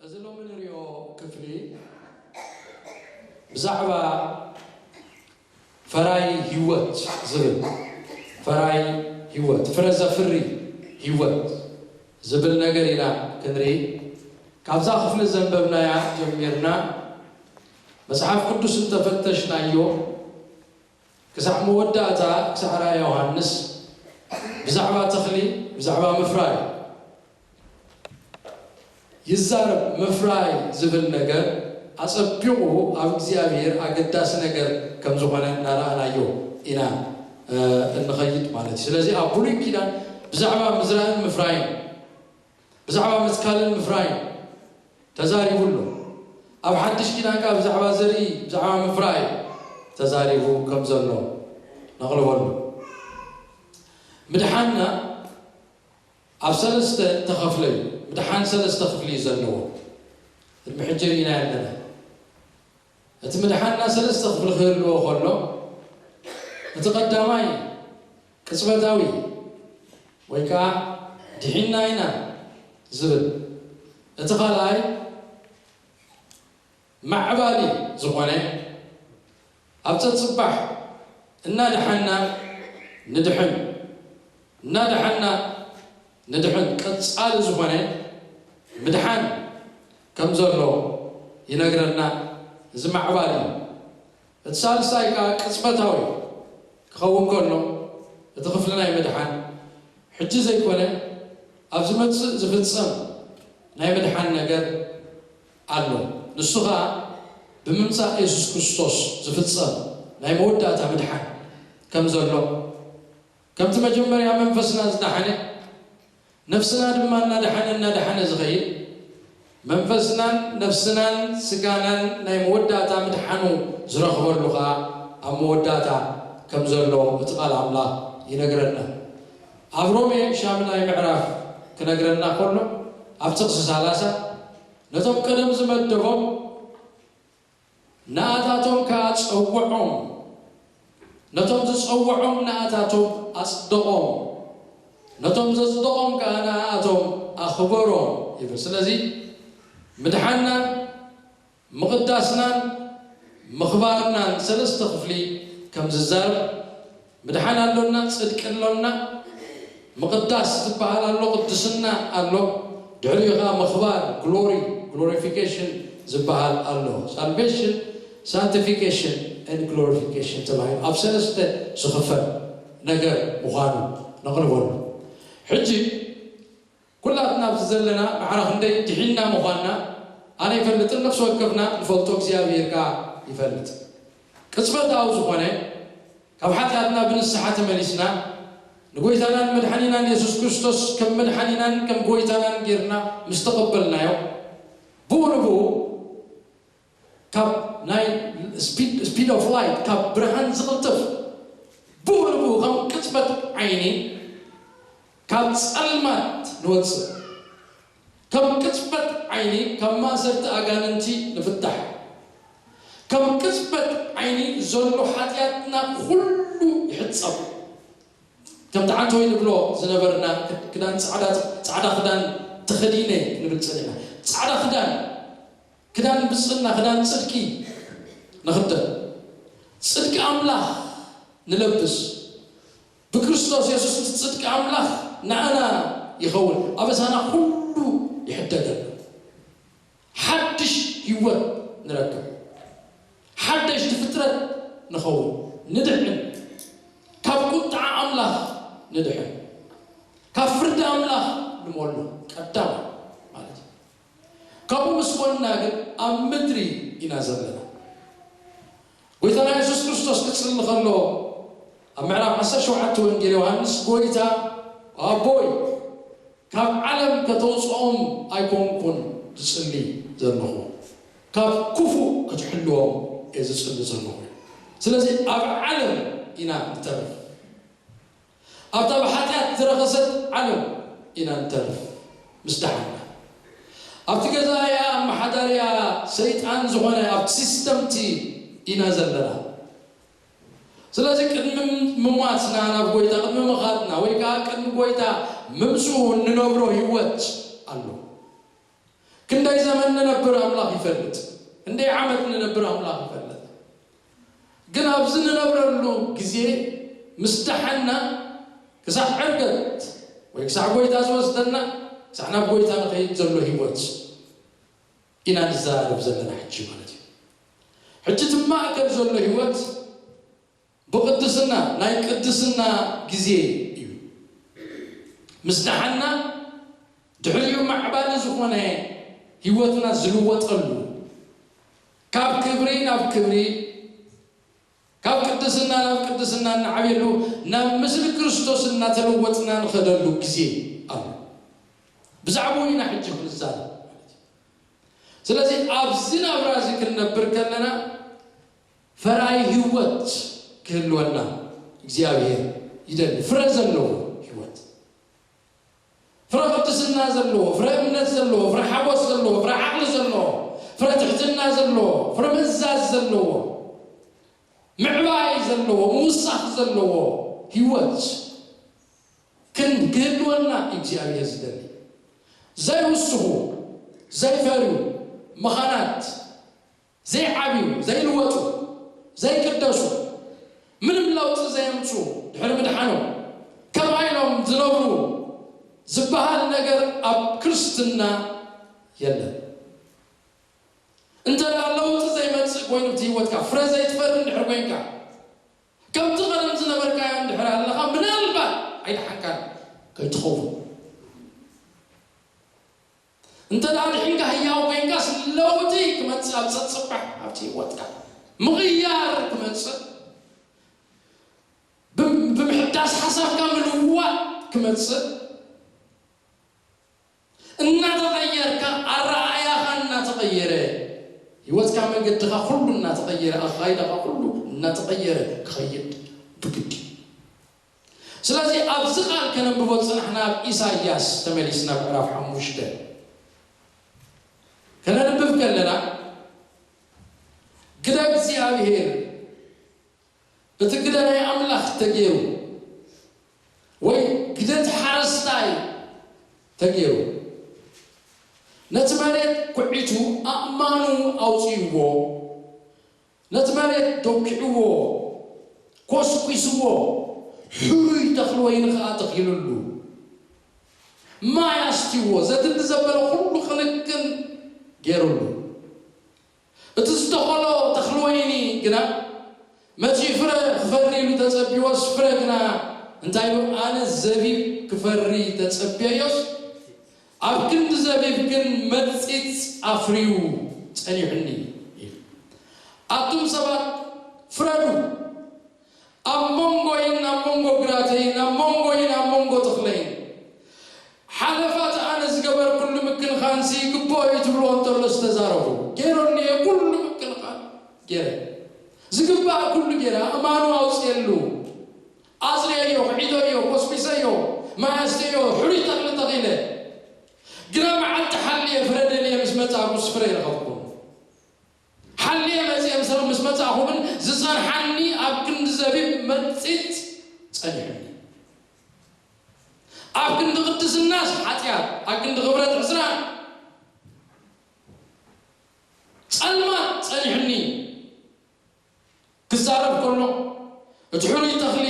እዚ ሎሚ ንሪኦ ክፍሊ ብዛዕባ ፈራይ ህይወት ዝብል፣ ፈራይ ህይወት፣ ፍረ ዘፍሪ ህይወት ዝብል ነገር ኢና ክንርኢ። ካብዛ ክፍሊ ዘንበብናያ ጀሚርና መጽሓፍ ቅዱስ እንተፈተሽናዮ ክሳዕ መወዳእታ፣ ክሳዕ ራእይ ዮሃንስ ብዛዕባ ተኽሊ፣ ብዛዕባ ምፍራይ ይዛረብ። ምፍራይ ዝብል ነገር ኣጸቢቑ ኣብ እግዚኣብሔር ኣገዳሲ ነገር ከም ዝኾነ እናረኣናዮ ኢና፣ እ፣ እንኸይድ ማለት እዩ። ስለዚ ኣብ ብሉይ ኪዳን ብዛዕባ ምዝራእን ምፍራይን፣ ብዛዕባ ምትካልን ምፍራይን ተዛሪቡ ኣሎ። ኣብ ሓድሽ ኪዳን ከኣ ብዛዕባ ዘርኢ፣ ብዛዕባ ምፍራይ ተዛሪቡ ከም ዘሎ ነቕልበሉ። ምድሓንና ኣብ ሰለስተ ተኸፍለ እዩ። ምድሓን ሰለስተ ክፍሊ እዩ ዘለዎ። ቅድሚ ሕጂ ርኢና ኣለና። እቲ ምድሓንና ሰለስተ ክፍሊ ክህልዎ ከሎ፣ እቲ ቀዳማይ ቅጽበታዊ ወይ ከኣ ድሒንና ኢና ዝብል፣ እቲ ካልኣይ ማዕባሊ ዝኾነ፣ ኣብ ጸጽባሕ እናደሓና ንድሕን፣ እናደሓና ንድሕን ቀጻሊ ዝኾነ ምድሓን ከም ዘሎ ይነግረና። እዚ ማዕባሊ እዩ። እቲ ሳልሳይ ከኣ ቅጽበታዊ ክኸውን ከሎ፣ እቲ ክፍሊ ናይ ምድሓን ሕጂ ዘይኮነ ኣብ ዝመጽእ ዝፍጸም ናይ ምድሓን ነገር ኣሎ። ንሱ ኸኣ ብምምጻእ የሱስ ክርስቶስ ዝፍጸም ናይ መወዳእታ ምድሓን ከም ዘሎ፣ ከምቲ መጀመርያ መንፈስና ዝደሓነ፣ ነፍስና ድማ እናደሓነ እናደሓነ ዝኸይድ፣ መንፈስናን ነፍስናን ስጋናን ናይ መወዳእታ ምድሓኑ ዝረኽበሉ ኸኣ ኣብ መወዳእታ ከም ዘሎ እቲ ቃል ኣምላኽ ይነግረና። ኣብ ሮሜ ሻምናይ ምዕራፍ ክነግረና ከሎ፣ ኣብ ጥቕሲ ሰላሳ፣ ነቶም ቀደም ዝመደቦም ንኣታቶም ከኣ ጸውዖም፣ ነቶም ዝጸውዖም ንኣታቶም ኣጽደቖም፣ ነቶም ዘጽደቖም ከኣ ንኣቶም ኣኽበሮም ይብል። ስለዚ ምድሓንናን ምቕዳስናን ምኽባርናን ሰለስተ ክፍሊ ከም ዝዛረብ፣ ምድሓን ኣሎና፣ ጽድቂ ኣሎና፣ ምቕዳስ ዝበሃል ኣሎ፣ ቅድስና ኣሎ፣ ድሕሪኡ ኸዓ ምኽባር፣ ግሎሪ፣ ግሎሪፊኬሽን ዝበሃል ኣሎ። ሳልቬሽን፣ ሳንቲፊኬሽን ኤንድ ግሎሪፊኬሽን ተባሂሉ ኣብ ሰለስተ ዝኽፈል ነገር ምዃኑ ነቕርበሉ። ሕጂ ኩላትና ኣብዚ ዘለና ማዕረ ክንደይ ድሒንና ምዃንና ኣነ ይፈልጥን ነፍሲ ወከፍና ንፈልጦ እግዚኣብሔር ከኣ ይፈልጥ። ቅጽበታዊ ዝኾነ ካብ ሓጢኣትና ብንስሓ ተመሊስና ንጎይታናን መድሓኒናን የሱስ ክርስቶስ ከም መድሓኒናን ከም ጎይታናን ጌርና ምስ ተቐበልናዮ ብኡ ንብኡ ካብ ናይ ስፒድ ኦፍ ላይት ካብ ብርሃን ዝቕልጥፍ ብኡ ንብኡ ከም ቅጽበት ዓይኒ ካብ ጸልማት ንወጽእ። ከም ቅጽበት ዓይኒ ካብ ማእሰርቲ ኣጋንንቲ ንፍታሕ። ከም ቅጽበት ዓይኒ ዘሎ ሓጢኣትና ኩሉ ይሕጸብ። ከምቲ ዓንተወይ ንብሎ ዝነበርና ክዳን ጻዕዳ ጻዕዳ ክዳን ተኸዲነ ንብል ጸኒሕና። ጻዕዳ ክዳን ክዳን ብጽና ክዳን ጽድቂ ንኽደን ጽድቂ ኣምላኽ ንለብስ። ብክርስቶስ የሱስ እቲ ጽድቂ ኣምላኽ ንኣና ይኸውን። ኣበሳና ኩሉ ይሕደገሉ። ሓድሽ ህይወት ንረክብ። ሓደሽቲ ፍጥረት ንኸውን። ንድሕን። ካብ ቁጥዓ ኣምላኽ ንድሕን። ካብ ፍርዲ ኣምላኽ ንመሉ። ቀዳማይ ማለት እዩ። ካብኡ ምስ ኮንና ግን ኣብ ምድሪ ኢና ዘለና። ጎይታና የሱስ ክርስቶስ ክጽሊ ከሎ ኣብ ምዕራፍ ዓሰርተ ሸውዓተ ወንጌል ዮሃንስ ጎይታ ኣቦይ ካብ ዓለም ከተውፅኦም ኣይኮንኩን ዝጽሊ ዘለኹ ካብ ክፉእ ክትሕልዎም እየ ዝጽሊ ዘለኹ። ስለዚ ኣብ ዓለም ኢና ንተርፍ። ኣብታ ብሓጢኣት ዝረኸሰት ዓለም ኢና ንተርፍ ምስ ደሓና። ኣብቲ ገዛእያ ኣመሓዳርያ ሰይጣን ዝኾነ ኣብቲ ሲስተምቲ ኢና ዘለና። ስለዚ ቅድሚ ምሟትና ናብ ጎይታ ቅድሚ ምኻድና ወይ ከዓ ቅድሚ ጎይታ ምምፅኡ እንነብሮ ህይወት ኣሎ። ክንደይ ዘመን ንነብር ኣምላኽ ይፈልጥ፣ ክንደይ ዓመት ንነብር ኣምላኽ ይፈልጥ። ግን ኣብዚ ንነብረሉ ግዜ ምስ ደሓና፣ ክሳዕ ዕርገት ወይ ክሳዕ ጎይታ ዝወስደና፣ ክሳዕ ናብ ጎይታ ንኸይድ ዘሎ ህይወት ኢና ንዘራረብ ዘለና ሕጂ ማለት እዩ። ሕጂ እቲ ማእከል ዘሎ ህይወት ብቕድስና፣ ናይ ቅድስና ግዜ እዩ። ምስ ደሓና፣ ድሕሪኡ ማዕባሊ ዝኾነ ህይወትና ዝልወጠሉ፣ ካብ ክብሪ ናብ ክብሪ፣ ካብ ቅድስና ናብ ቅድስና እናዓብየሉ፣ ናብ ምስሊ ክርስቶስ እናተለወጥና ንኸደሉ ግዜ ኣሎ። ብዛዕባኡ ኢና ሕጂ ክንዛረብ ማለት እዩ። ስለዚ ኣብዚ ናብራ እዚ ክንነብር ከለና ፈራይ ህይወት ክህልወና እግዚኣብሔር ይደሊ። ፍረ ዘለዎ ህይወት፣ ፍረ ቅድስና ዘለዎ፣ ፍረ እምነት ዘለዎ፣ ፍረ ሓጎስ ዘለዎ፣ ፍረ ዓቕሊ ዘለዎ፣ ፍረ ትሕትና ዘለዎ፣ ፍረ ምእዛዝ ዘለዎ፣ ምዕባይ ዘለዎ፣ ምውሳኽ ዘለዎ ህይወት ክን-፣ ክህልወና እዩ እግዚኣብሔር ዝደሊ። ዘይውስኹ፣ ዘይፈርዩ፣ መኻናት፣ ዘይዓብዩ፣ ዘይልወጡ፣ ዘይቅደሱ፣ ምንም ለውጢ ዘየምፁ ድሕሪ ምድሓኖም ከምኣ ኢሎም ዝነብሩ ዝበሃል ነገር ኣብ ክርስትና የለን። እንተ ደኣ ለውጢ ዘይመጽእ ኮይኑ እቲ ህይወትካ ፍረ ዘይትፈሪ እንድሕር ኮይንካ፣ ከምቲ ቀደም ዝነበርካዮ እንድሕር ኣለኻ፣ ምናልባት ኣይደሓንካን ከይትኸውን። እንተ ደኣ ድሒንካ ህያው ኮይንካስ ለውጢ ክመጽእ ኣብ ጸጽባሕ ኣብቲ ህይወትካ ምቕያር ክመጽእ፣ ብም-፣ ብምሕዳስ ሓሳብካ ምልዋጥ ክመጽእ፣ እናተቐየርካ፣ ኣረኣእያኻ እናተቐየረ፣ ህይወትካ፣ መንገድኻ ኩሉ እናተቐየረ፣ ኣኻይዳኻ ኩሉ እናተቐየረ ክኸይድ ብግዲ እዩ። ስለዚ ኣብዚ ቃል ከነንብቦ ዝጸናሕና ኣብ ኢሳይያስ ተመሊስና ምዕራፍ ሓሙሽተ ከነንብብ ከለና፣ ግደ እግዚኣብሔር፣ እቲ ግደ ናይ ኣምላኽ ተገይሩ፣ ወይ ግደ እቲ ሓረስታይ ተገይሩ፣ ነቲ መሬት ኩዒቱ ኣእማኑ ኣውጺእዎ፣ ነቲ መሬት ደኪዕዎ፣ ኮስኲስዎ፣ ሕሩይ ተኽሊ ወይኒ ኸኣ ተኺሉሉ፣ ማይ ኣስትይዎ፣ ዘድሊ ዘበለ ኩሉ ክንክን ገይሩሉ። እቲ ዝተኸሎ ተኽሊ ወይኒ ግና መጺኡ ፍረ ክፈሪ ኢሉ ተጸብዮስ፣ ፍረ ግና እንታይ ኢሉ? ኣነ ዘቢብ ክፈሪ ተጸብየዮስ፣ ኣብ ክንዲ ዘቢብ ግን መጺጽ ኣፍርዩ ጸኒሑኒ ኢሉ። ኣቱም ሰባት ፍረዱ፣ ኣብ መንጎይን ኣብ መንጎ ግራተይን፣ ኣብ መንጎይን ኣብ መንጎ ተኽለይን ሓለፋት ኣነ ዝገበርኩሉ ምክንኻንሲ ይግብኦ እዩ ትብልዎ እንተሎ ዝተዛረቡ፣ ገይረሉ እየ ኩሉ ምክንኻን ገይረ። ዝግባእ ኩሉ ገይረ፣ ኣእማኑ ኣውፅኤሉ፣ ኣፅርየዮ፣ ክዒደዮ፣ ኮስኩሰዮ፣ ማይ ኣስተዮ፣ ሕሩይ ተኽሊ ተኺለ። ግና መዓልቲ ሓልየ ፍረ ደልየ ምስ መፃእኩስ ፍረ ይረኸብኩን። ሓልየ መፅየ ምስ ምስ መፃእኹ ግን ዝፀንሓኒ ኣብ ክንዲ ዘቢብ መፂፅ ፀኒሑኒ። ኣብ ክንዲ ቅድስናስ ሓጢኣት፣ ኣብ ክንዲ ክብረት ዕስራ ጸልማት ጸኒሑኒ። ክዛረብ ከሎ፣ እቲ ሕሩይ ተኽሊ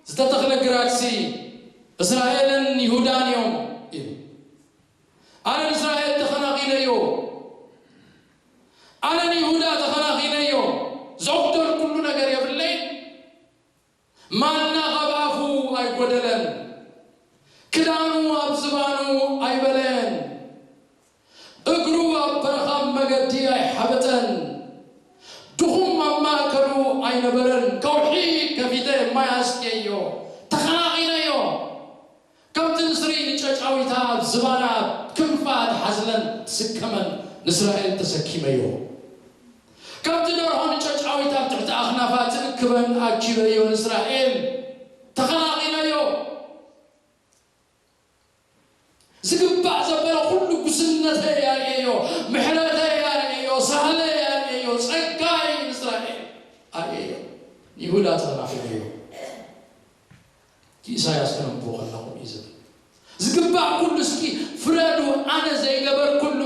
ዝተተኽለ ግራትሲ እስራኤልን ይሁዳን እዮም ኢሉ። ኣነ ንእስራኤል ተኸናኺነዮ፣ ኣነ ንይሁዳ ተኸናኺነዮ፣ ዘጉደልኩሉ ነገር የብለይን። ማና ካብ ኣፉ ኣይጎደለን፣ ክዳኑ ኣብ ዝባኑ ኣይበለየን፣ እግሩ ኣብ በረኻ መገዲ ኣይሓበጠን። ድኹም ኣብ ማእከሉ ኣይነበረን። ከውሒ ከፊተ ማይ ኣስቀዮ፣ ተኸናኺነዮ። ከምቲ ንስሪ ንጨጫዊታ ኣብ ዝባና ኣብ ክንፋ ትሓዝለን ትስከመን ንእስራኤል ተሰኪመዮ። ከምቲ ደርሆ ንጨጫዊታ ኣብ ትሕቲ ኣኽናፋ ትእክበን ኣኪበዮ ንእስራኤል ተኸናኺነዮ። ዝግባእ ዘበለ ኩሉ ጉስነተይ ኣርእየዮ፣ ምሕረተይ ኣርእየዮ፣ ሳህለይ ኣርእየዮ፣ ጸጋይ ንእስራኤል ኣርእየዮ። ንይሁዳ ተኸናኺነዮ። ኢሳያስ ተነብቦ ከለኹም እዩ ዝብል። ዝግባእ ኩሉ እስኪ ፍረዱ፣ ኣነ ዘይገበርኩሉ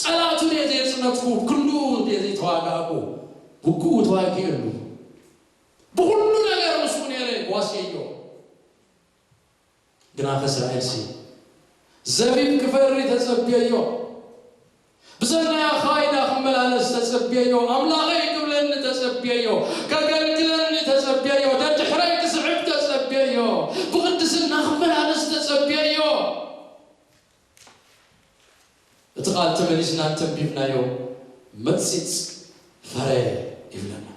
ጸላእቱ ድየ ዘየጽነትኩ፣ ክልኡ ድየ ዘይተዋጋእኩ፣ ውግኡ ተዋጊኤሉ። ብኹሉ ነገር ምስኡ ነይረ፣ ዋስየዮ። ግናኸ እስራኤልሲ፣ ዘቢብ ክፈሪ ተጸብየዮ። ብሰናይ ኣኻይዳ ክመላለስ ተጸብየዮ። ኣምላኸይ ክብለኒ ተጸብየዮ። ከገልግለኒ ተጸብየዮ። ደድሕረይ ክስዕብ ተጸብየዮ። ብቕድስና ክመላለስ ተጸብየዮ። እቲ ቃል ተመሊስና እንተንቢብናዮ፣ መጺጽ ፈረየ ይብለና።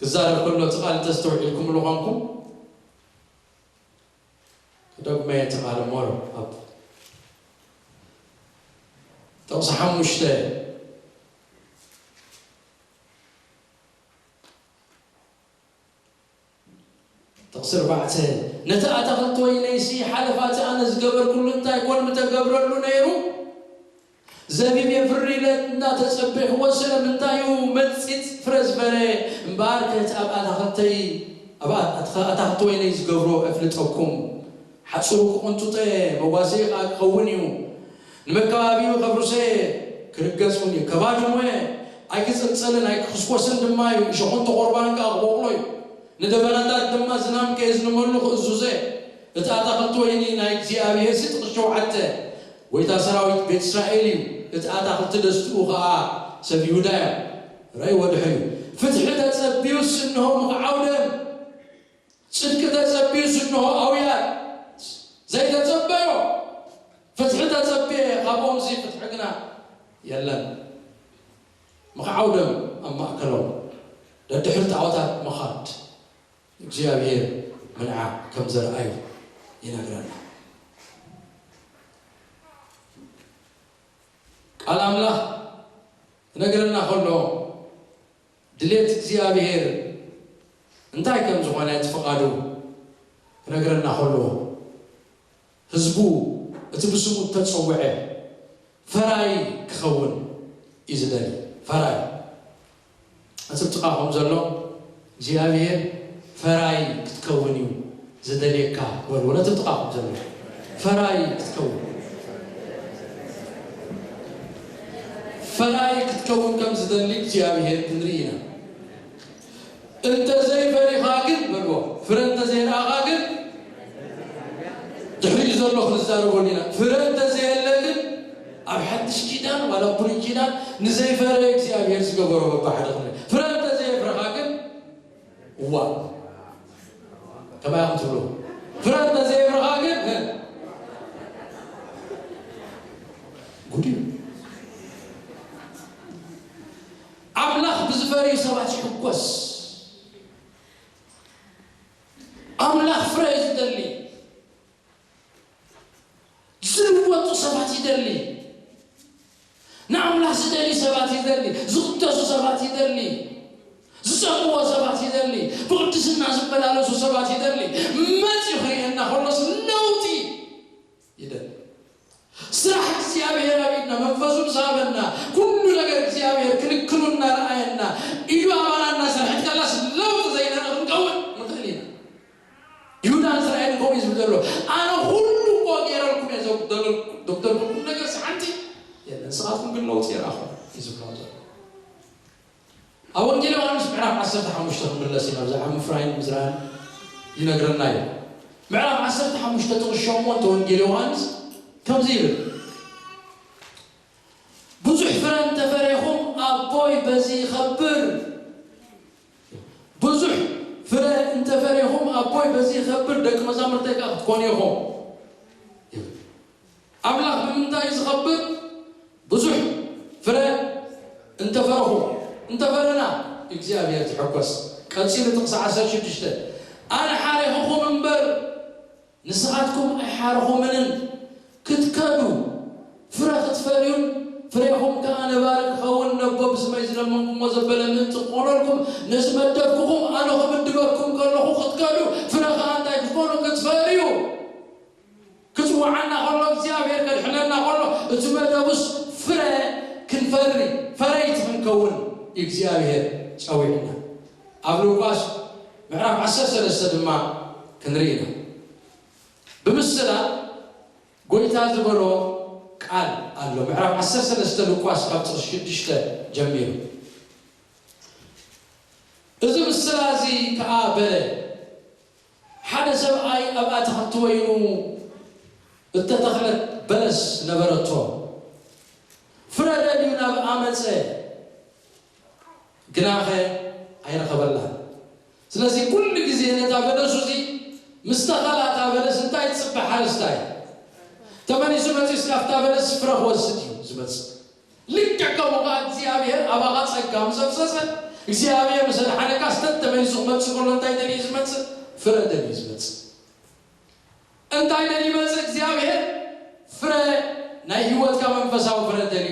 ክዛረብ ከሎ እቲ ቃል እንተስተውዒልኩምሉ ኳንኩም፣ ክደግመየ እቲ ቃል እሞ፣ ኣብ ጥቕሲ ሓሙሽተ፣ ጥቕሲ ኣርባዕተ፣ ነቲ ኣታኽልቲ ወይነይሲ ሓለፋ እቲ ኣነ ዝገበርኩሉ እንታይ ኮን ምተገብረሉ ነይሩ? ዘቢብ የፍሪ ኢለ እናተጸበይክዎ፣ ስለምንታይ እዩ መጺጽ ፍረ ዝፈረ? እምበኣርከ እቲ ኣብ ኣታኽልተይ፣ ኣብ ኣታ-፣ ኣታኽልቲ ወይነይ ዝገብሮ እፍልጠኩም። ሓጹሩ ክቕንጥጦ እየ፣ መዋስኢ ከኣ ክኸውን እዩ። ንመከባቢኡ ከፍርሶ እየ፣ ክርገጽ እውን እዩ። ከባድሞ እየ፣ ኣይክጽልጸልን ኣይክኽስኮስን ድማ እዩ። እሾኽን ተቖርባን ከኣ ክበቑሎ እዩ። ንደበናታት ድማ ዝናም ከየዝንመሉ ክእዝዞ እየ። እቲ ኣታኽልቲ ወይኒ ናይ እግዚኣብሔር ጥቕሲ ሸውዓተ። ጎይታ ሰራዊት ቤት እስራኤል እዩ፣ እቲ ኣታኽልቲ ደስትኡ ኸኣ ሰብ ይሁዳ እዮም። ርእይዎ ድሕሪኡ። ፍትሒ ተጸብዩስ እንሆ ምኽዓው ደም፣ ጽድቂ ተጸብዩስ እንሆ ኣውያት። ዘይተጸበዮ ፍትሒ ተጸብየ፣ ካብኦምሲ ፍትሒ ግና የለን። ምኽዓው ደም ኣብ ማእከሎም፣ ደድሕሪ ጣዖታት ምኻድ። እግዚኣብሔር ምንዓ ከም ዘርኣዩ ይነግረና። ቃል ኣምላኽ ክነግረና ከሎ፣ ድሌት እግዚኣብሔር እንታይ ከም ዝኾነ፣ እቲ ፍቓዱ ክነግረና ከሎ፣ ህዝቡ እቲ ብስሙ እተጸውዐ ፈራይ ክኸውን እዩ ዝደሊ። ፈራይ። እቲ ጥቓኹም ዘሎ እግዚኣብሔር ፈራይ ክትከውን እዩ ዝደልየካ። በልዎ፣ ነቲ ጥቓኹም ዘሎ ፈራይ ክትከውን፣ ፈራይ ክትከውን ከም ዝደሊ እግዚኣብሔር ክንርኢ ኢና። እንተ ዘይፈሪኻ ግን፣ በልዎ፣ ፍረ እንተ ዘይረኣኻ ግን፣ ድሕሪኡ ዘሎ ክንዛረበሉ ኢና። ፍረ እንተ ዘየለ ግን፣ ኣብ ሓድሽ ኪዳን ዋላ ብሉይ ኪዳን ንዘይፈረየ እግዚኣብሔር ዝገበሮ በብሓደ ክፍለ። ፍረ እንተ ዘየፍረኻ ግን፣ እዋ፣ ከማይ ኢኹም ትብሉ። ፍረ እንተ ዘየፍረኻ ግን፣ እ፣ ጉድ እዩ። ኣምላኽ ብዝፈርዩ ሰባት ይሕጎስ። ኣምላኽ ፍረ እዩ ዝደሊ። ዝልወጡ ሰባት ይደሊ። ንኣምላኽ ዝደልዩ ሰባት ይደሊ። ዝቕደሱ ሰባት ይደሊ። ዝጸምዎ ሰባት ይደሊ። ብቕድስና ዝመላለሱ ሰባት ይደሊ። መጺኡ ክርእየና ከሎስ ለውጢ ይደሊ። ስራሕ እግዚኣብሔር ኣብ ኢድና፣ መንፈሱ ምስ ሃበና፣ ኩሉ ነገር እግዚኣብሔር ክንክኑ እናረኣየና፣ ኢዱ ኣባና እናሰርሐት ከላስ ለውጢ ዘይንርኢ ክንከውን ንኽእል ኢና። ይሁዳ እስራኤል ከምኡ እዩ ዝብል ዘሎ። ኣነ ኩሉ እኮ ገይረልኩም እየ ዘጉደለልኩም፣ ዘጉደልኩም ነገር ሓንቲ የለን፣ ንስኻትኩም ግን ለውጢ የርኣኹም እዩ ዝብሎም ዘሎ። ኣብ ወንጌል ዮሃንስ ምዕራፍ ዓሰርተ ሓሙሽተ ክንምለስ ኢና፣ ብዛዕባ ምፍራይን ምዝራእን ይነግረና እዩ። ምዕራፍ ዓሰርተ ሓሙሽተ ጥቕሲ ሸሞንተ ወንጌል ዮሃንስ ከምዚ ይብል፣ ብዙሕ ፍረ እንተፈሬኹም ኣቦይ በዚ ይኸብር። ብዙሕ ፍረ እንተፈሬኹም ኣቦይ በዚ ይኸብር፣ ደቂ መዛሙርተይ ከኣ ክትኮኑ ኢኹም። ኣምላኽ ብምንታይ እዩ ዝኸብር? ብዙሕ ፍረ እንተፈረኹም፣ እንተፈረና እግዚኣብሔር ትሕጎስ። ቀጺሉ ጥቕሲ ዓሰርተ ሽዱሽተ፣ ኣነ ሓሪኹኹም እምበር ንስኻትኩም ኣይሓረኹምንን፣ ክትከዱ ፍረ ክትፈርዩን ፍሬኹም ከኣ ነባሪ ክኸውን ነቦ ብስመይ ዝለመንኩሞ ዘበለ ምእንቲ ክኾነልኩም ነዚ መደብኩኹም ኣነ ክምድበኩም ከለኹ ክትከዱ ፍረ ከኣ እንታይ ክትኮኑ ክትፈርዩ። ክጽውዓና ከሎ እግዚኣብሔር ከድሕነና ከሎ እቲ መደቡስ ፍረ ክንፈሪ ፈረይቲ ክንከውን እዩ እግዚኣብሔር ጸዊዕና። ኣብ ሉቃስ ምዕራፍ ዓሰርተ ሰለስተ ድማ ክንርኢ ኢና። ብምስላ ጎይታ ዝበሎ ቃል ኣሎ። ምዕራፍ ዓሰርተ ሰለስተ ሉቃስ ካብ ጥቕሲ ሽዱሽተ ጀሚሩ። እዚ ምስላ እዚ ከኣ በለ፣ ሓደ ሰብኣይ ኣብ ኣትክልቲ ወይኑ እተተኽለት በለስ ነበረቶ። ፍረ ደልዩ ናብኣ መጸ፣ ግናኸ ኣይረኸበላን። ስለዚ ኩሉ ግዜ ነታ በለሱ እዚ ምስ ተኸላ እታ በለስ እንታይ ትጽበ ሓረስታይ? ተመሊሱ መጺኡስ ካብታ በለስ ፍረ ክወስድ እዩ ዝመጽእ። ልክዕ ከምኡ ከኣ እግዚኣብሔር ኣባኻ ጸጋ ምስ ኣፍሰሰ፣ እግዚኣብሔር ምስ ኣድሓነካ ስተት ተመሊሱ ክመጽእ ከሎ እንታይ ደልዩ እዩ ዝመጽእ? ፍረ ደልዩ እዩ ዝመጽእ። እንታይ ደልዩ ይመጽእ እግዚኣብሔር? ፍረ ናይ ህይወትካ መንፈሳዊ ፍረ ደልዩ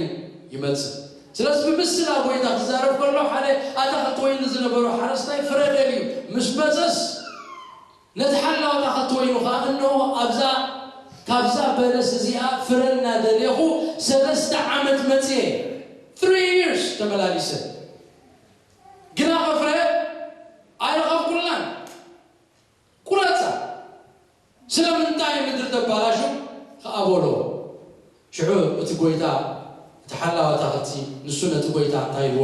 ይመጽእ። ስለዚ ብምስላ ጎይታ ክዛረብ ከሎ ሓደ ኣታኽልቲ ወይኒ ዝነበሮ ሓረስታይ ፍረ ደልዩ ምስ መጸስ ነቲ ሓላው ኣታኽልቲ ወይኑ ኸኣ እንሆ ኣብዛ ካብዛ በለስ እዚኣ ፍረ እናደሌኹ ሰለስተ ዓመት መጽየ፣ three years ተመላሊሰ፣ ግና ፍረ ኣይረኸብኩላን። ቁረጻ። ስለምንታይ ምድሪ ተባላሹ ኸኣ በሎ። ሽዑ እቲ ጎይታ፣ እቲ ሓላው ኣታኽልቲ ንሱ ነቲ ጎይታ እንታይ ኢልዎ?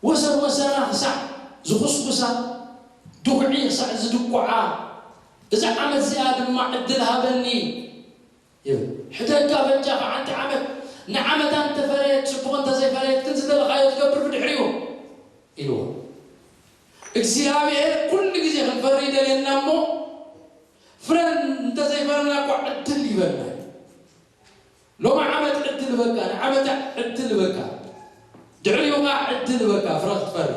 ወሰን ወሰና ክሳዕ ዝኹስኩሳ፣ ድኹዒ ክሳዕ ዝድኩዓ፣ እዛ ዓመት እዚኣ ድማ ዕድል ሃበኒ ይብል። ሕደጋ በጃኻ ሓንቲ ዓመት፣ ንዓመታ እንተፈረየት ጽቡቕ እንተዘይፈረየት ግን ዝደለኻዮ ትገብር ብድሕሪኡ ኢልዎ። እግዚኣብሔር ኩሉ ግዜ ክንፈሪ ይደልየና እሞ ፍረ እንተዘይፈረና እኳ ዕድል ይበና። ሎሚ ዓመት ዕድል በቃ፣ ንዓመታ ዕድል በቃ፣ ድሕሪኡ ኸዓ ዕድል በቃ ፍረ ክትፈሪ።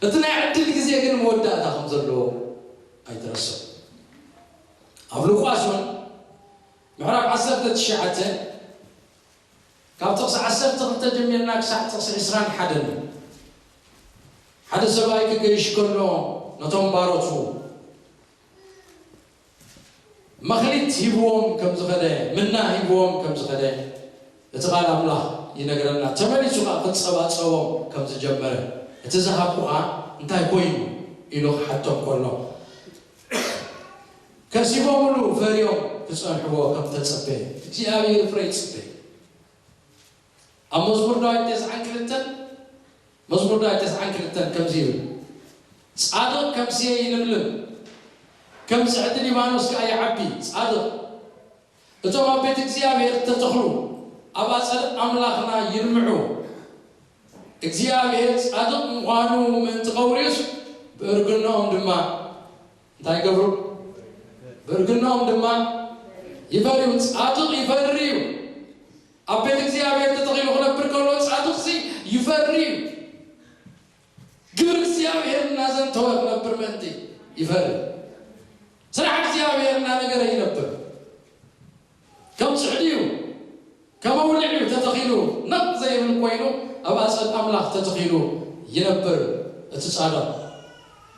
እቲ ናይ ዕድል ግዜ ግን መወዳእታ ከም ዘለዎ ኣይትረስዕ። ኣብ ሉቃስ እውን ምዕራፍ ዓሰርተ ትሽዓተ ካብ ጥቕሲ ዓሰርተ ክልተ ጀሚርና ክሳዕ ጥቕሲ ዕስራን ሓደን ሓደ ሰብኣይ ክገይሽ ከሎ ነቶም ባሮቱ መኽሊት ሂብዎም ከም ዝኸደ፣ ምና ሂብዎም ከም ዝኸደ እቲ ቃል ኣምላኽ ይነግረና። ተመሊሱ ኸዓ ክጸባጸቦም ከም ዝጀመረ፣ እቲ ዝሃብኩኻ እንታይ ኮይኑ ኢሉ ክሓቶም ከሎ፣ ከሲቦምሉ ፈርዮም ክጸንሕዎ ከም ተጸበየ እግዚኣብሔር ፍረ ይጽበ። ኣብ መዝሙር ዳዊት ተስዓን ክልተን፣ መዝሙር ዳዊት ተስዓን ክልተን ከምዚ ይብል፣ ጻድቕ ከም ስየ ይልምልም፣ ከም ጽሕዲ ሊባኖስ ከኣ ይዓቢ። ጻድቕ እቶም ኣብ ቤት እግዚኣብሔር እተተኽሉ፣ ኣብ ኣጸድ ኣምላኽና ይልምዑ። እግዚኣብሔር ጻድቕ ምዃኑ ምእንቲ ከውርዩስ፣ ብእርግናኦም ድማ እንታይ ይገብሩ? ብእርግናኦም ድማ ይፈርዩ። ጻድቕ ይፈሪ እዩ። ኣብ ቤት እግዚኣብሔር ተተኺሉ ክነብር ከሎ ጻድቕሲ ይፈሪ እዩ። ግብሪ እግዚኣብሔር እናዘንተወ ክነብር ምእንቲ ይፈሪ። ስራሕ እግዚኣብሔር እናነገረ ይነብር። ከም ጽሕዲ እዩ፣ ከም ኣውሊዕ እዩ ተተኺሉ፣ ነቕ ዘይብል ኮይኑ ኣብ ኣጸድ ኣምላኽ ተተኺሉ ይነብር። እቲ ጻድቕ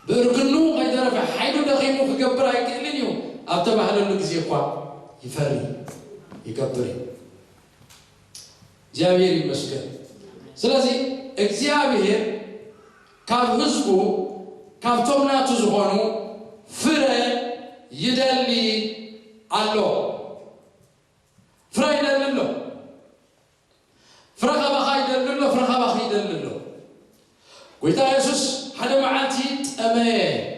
ብእርግኑ ከይተረፈ ሓይሉ ደኺሙ ክገብር ኣይክእልን እዩ ኣብ ተባህለሉ ግዜ እኳ ይፈሪ፣ ይገብር እዩ። እግዚኣብሔር ይመስገን። ስለዚ እግዚኣብሔር ካብ ህዝቡ፣ ካብቶም ናቱ ዝኾኑ ፍረ ይደሊ ኣሎ። ፍረ ይደሊ ኣሎ። ፍረ ካባኻ ይደሊ ኣሎ፣ ፍረ ካባኺ ይደሊ ኣሎ። ጎይታ የሱስ ሓደ መዓልቲ ጠመየ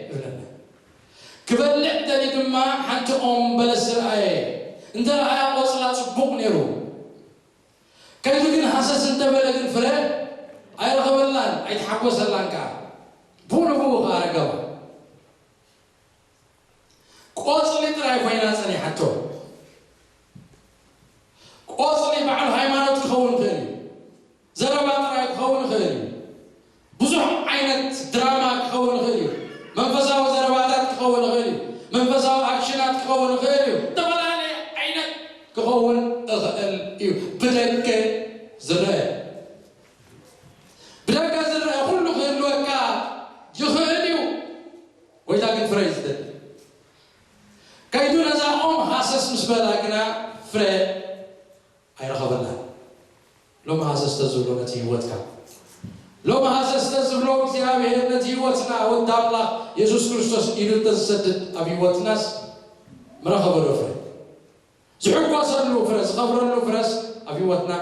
ይብለና። ክበልዕ ደልዩ ድማ ሓንቲ ኦም በለስ ረኣየ። እንተ ረኣያ ቆጽላ ጽቡቕ ነይሩ። ከይዱ ግን ሃሰስ እንተበለ ግን ፍረ ኣይረኸበላን፣ ኣይተሓጎሰላን ከኣ። ብኡ ንብኡ ከኣ ረገባ። ቆጽሊ ጥራይ ኮይና ጸኒሓቶ። ቆጽሊ በዓል ሃይማኖት ክኸውን ይኽእል እዩ። ዘረባ ጥራይ ክኸውን ይኽእል እዩ። ብዙሕ ዓይነት ድራማ ክኸውን ይኽእል እዩ። መንፈሳዊ ዘረባታት ክኸውን ይኽእል እዩ። መንፈሳዊ ኣክሽናት ክኸውን ይኽእል እዩ። ዝተፈላለየ ዓይነት ክኸውን ይኽእል እዩ። ብደገ ዝረአ፣ ብደገ ዝረአ ኩሉ ክህልወካ ይኽእል እዩ። ጎይታ ግን ፍረ እዩ ዝደሊ። ከይዱ ነዛ ኦም ሃሰስ ምስ በላ ግና ፍረ ኣይረኸበላን። ሎሚ ሃሰስ ተዝብሎ ነቲ ህይወትካ፣ ሎሚ ሃሰስ ተዝብሎ እግዚኣብሔር ነቲ ህይወትና ወዲ ኣምላኽ የሱስ ክርስቶስ ኢዱ እንተዝሰድድ ኣብ ህይወትናስ ምረኸበ ዶ ፍረ? ዝሕጎሰሉ ፍረ፣ ዝኸብረሉ ፍረስ ኣብ ህይወትና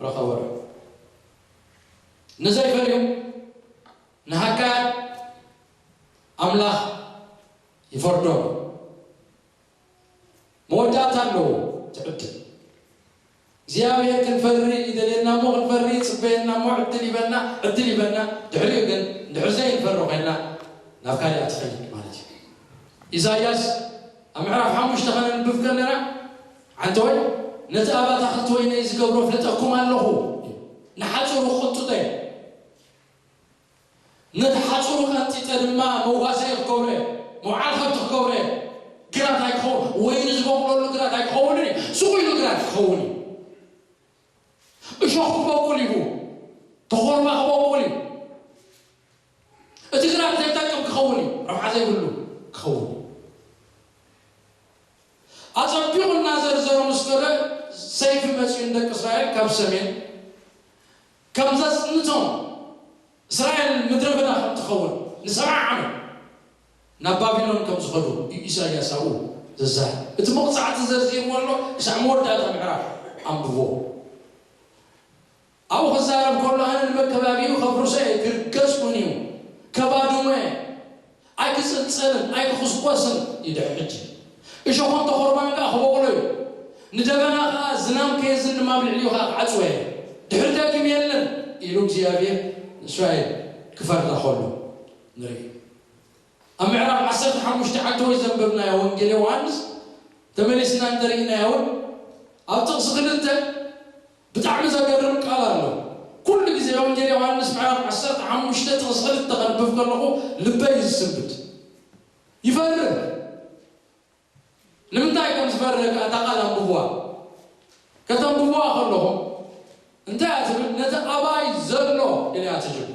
ረኸበሉ። ንዘይፈርዩ፣ ንሃካያት ኣምላኽ ይፈርዶም። መወዳእታ ኣለዎ እቲ ዕድል። እግዚኣብሔር ክንፈሪ ይደልየና እሞ፣ ክንፈሪ ይጽበየና እሞ፣ ዕድል ይበና፣ ዕድል ይበና። ድሕሪኡ ግን እንድሕር ዘይንፈሪ ኮይና ናብ ካሊኣ ትኸይድ ማለት እዩ። ኢሳይያስ ኣብ ምዕራፍ ሓሙሽተ ከነንብብ ከለና፣ ሓንቲ ወይ ነቲ ኣብ ኣታኽልቲ ወይነይ ዝገብሮ ፍለጠኩም ኣለኹ፣ ንሓጹሩ ቅንጥጦ፣ ነቲ ሓጹሩ ቀንጢጠ ድማ መዋሰኢ ክገብሮ እየ፣ መውዓል ከብቲ ክገብሮ እየ። ግራት ኣይክኸውን፣ ወይኒ ዝበቁለሉ ግራት ኣይክኸውንን እዩ፣ ስቕ ኢሉ ግራት ክኸውን እዩ። እሾኽ ክበቁል እዩ፣ ተኾርባ ክበቁል እዩ። እቲ ግራት ዘይጠቅም ክኸውን እዩ፣ ረብሓ ዘይብሉ ክኸውን እዩ። ኣጸቢቑ እናዘርዘሩ ምስ ከደ፣ ሰይፊ መጺኡ ንደቂ እስራኤል ካብ ሰሜን ከም ዘጽንቶም፣ እስራኤል ምድረ በዳ ከም ትኸውን ንሰብዓ ዓመት ናብ ባቢሎን ከም ዝኸዱ እዩ ኢሳይያስ ኣብኡ ዘዛር። እቲ መቕጻዕቲ ዘርዚርዎ ኣሎ፣ ክሳዕ መወዳእታ ምዕራፍ ኣንብቦ። ኣብኡ ክዛረብ ከሎ፣ ኣነ ንመከባቢኡ ከፍርሶ እየ፣ ክርገጽ እውን እዩ፣ ከባድሞ እየ፣ ኣይክጽልጸልን ኣይክኹስኮስን እዩ። ድሕሪ ሕጂ እሾኾን ተኾርባን ከኣ ክበቑሎ እዩ፣ ንደበና ከኣ ዝናም ከየዝንብ ኣብ ልዕሊኡ ከኣ ክዓጽዎ እየ፣ ድሕሪ ደጊም የለን ኢሉ እግዚኣብሔር ንእስራኤል ክፈርዳ ከሎ ንርኢ። ኣብ ምዕራፍ ዓሰርተ ሓሙሽተ ዓንተወይ ዘንበብናዮ ወንጌል ዮሃንስ ተመሊስና እንተርኢናዮ እውን ኣብ ጥቕሲ ክልተ ብጣዕሚ ዘገርም ቃል ኣሎ። ኩሉ ግዜ ወንጌል ዮሃንስ ምዕራፍ ዓሰርተ ሓሙሽተ ጥቕሲ ክልተ ከንብብ ከለኹ ልበይ እዩ ዝስንብድ። ይፈርህ። ንምንታይ ከም ዝፈርህ ከኣ እታ ቃል ኣንብብዋ። ከተንብብዋ ከለኹም እንታይ እያ ትብል? ነቲ ኣባይ ዘሎ ኢላ እያ ትጅምር።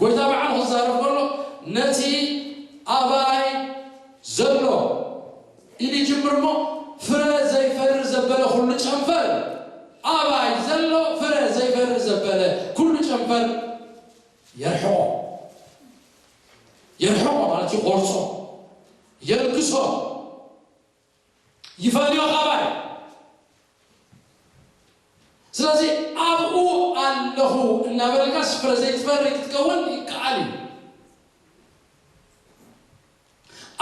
ጎይታ በዓሉ ክዛረብ ከሎ ነቲ ኣባይ ዘሎ ኢሉ ይጅምር እሞ፣ ፍረ ዘይፈሪ ዘበለ ኩሉ ጨንፈር፣ ኣባይ ዘሎ ፍረ ዘይፈሪ ዘበለ ኩሉ ጨንፈር የርሕቖ። የርሕቖ ማለት ይቖርጾ፣ የልግሶ፣ ይፈልዮ ካባይ። ስለዚ ኣብኡ ኣለኹ እናበልካስ ፍረ ዘይትፈሪ ክትከውን ይከኣል እዩ።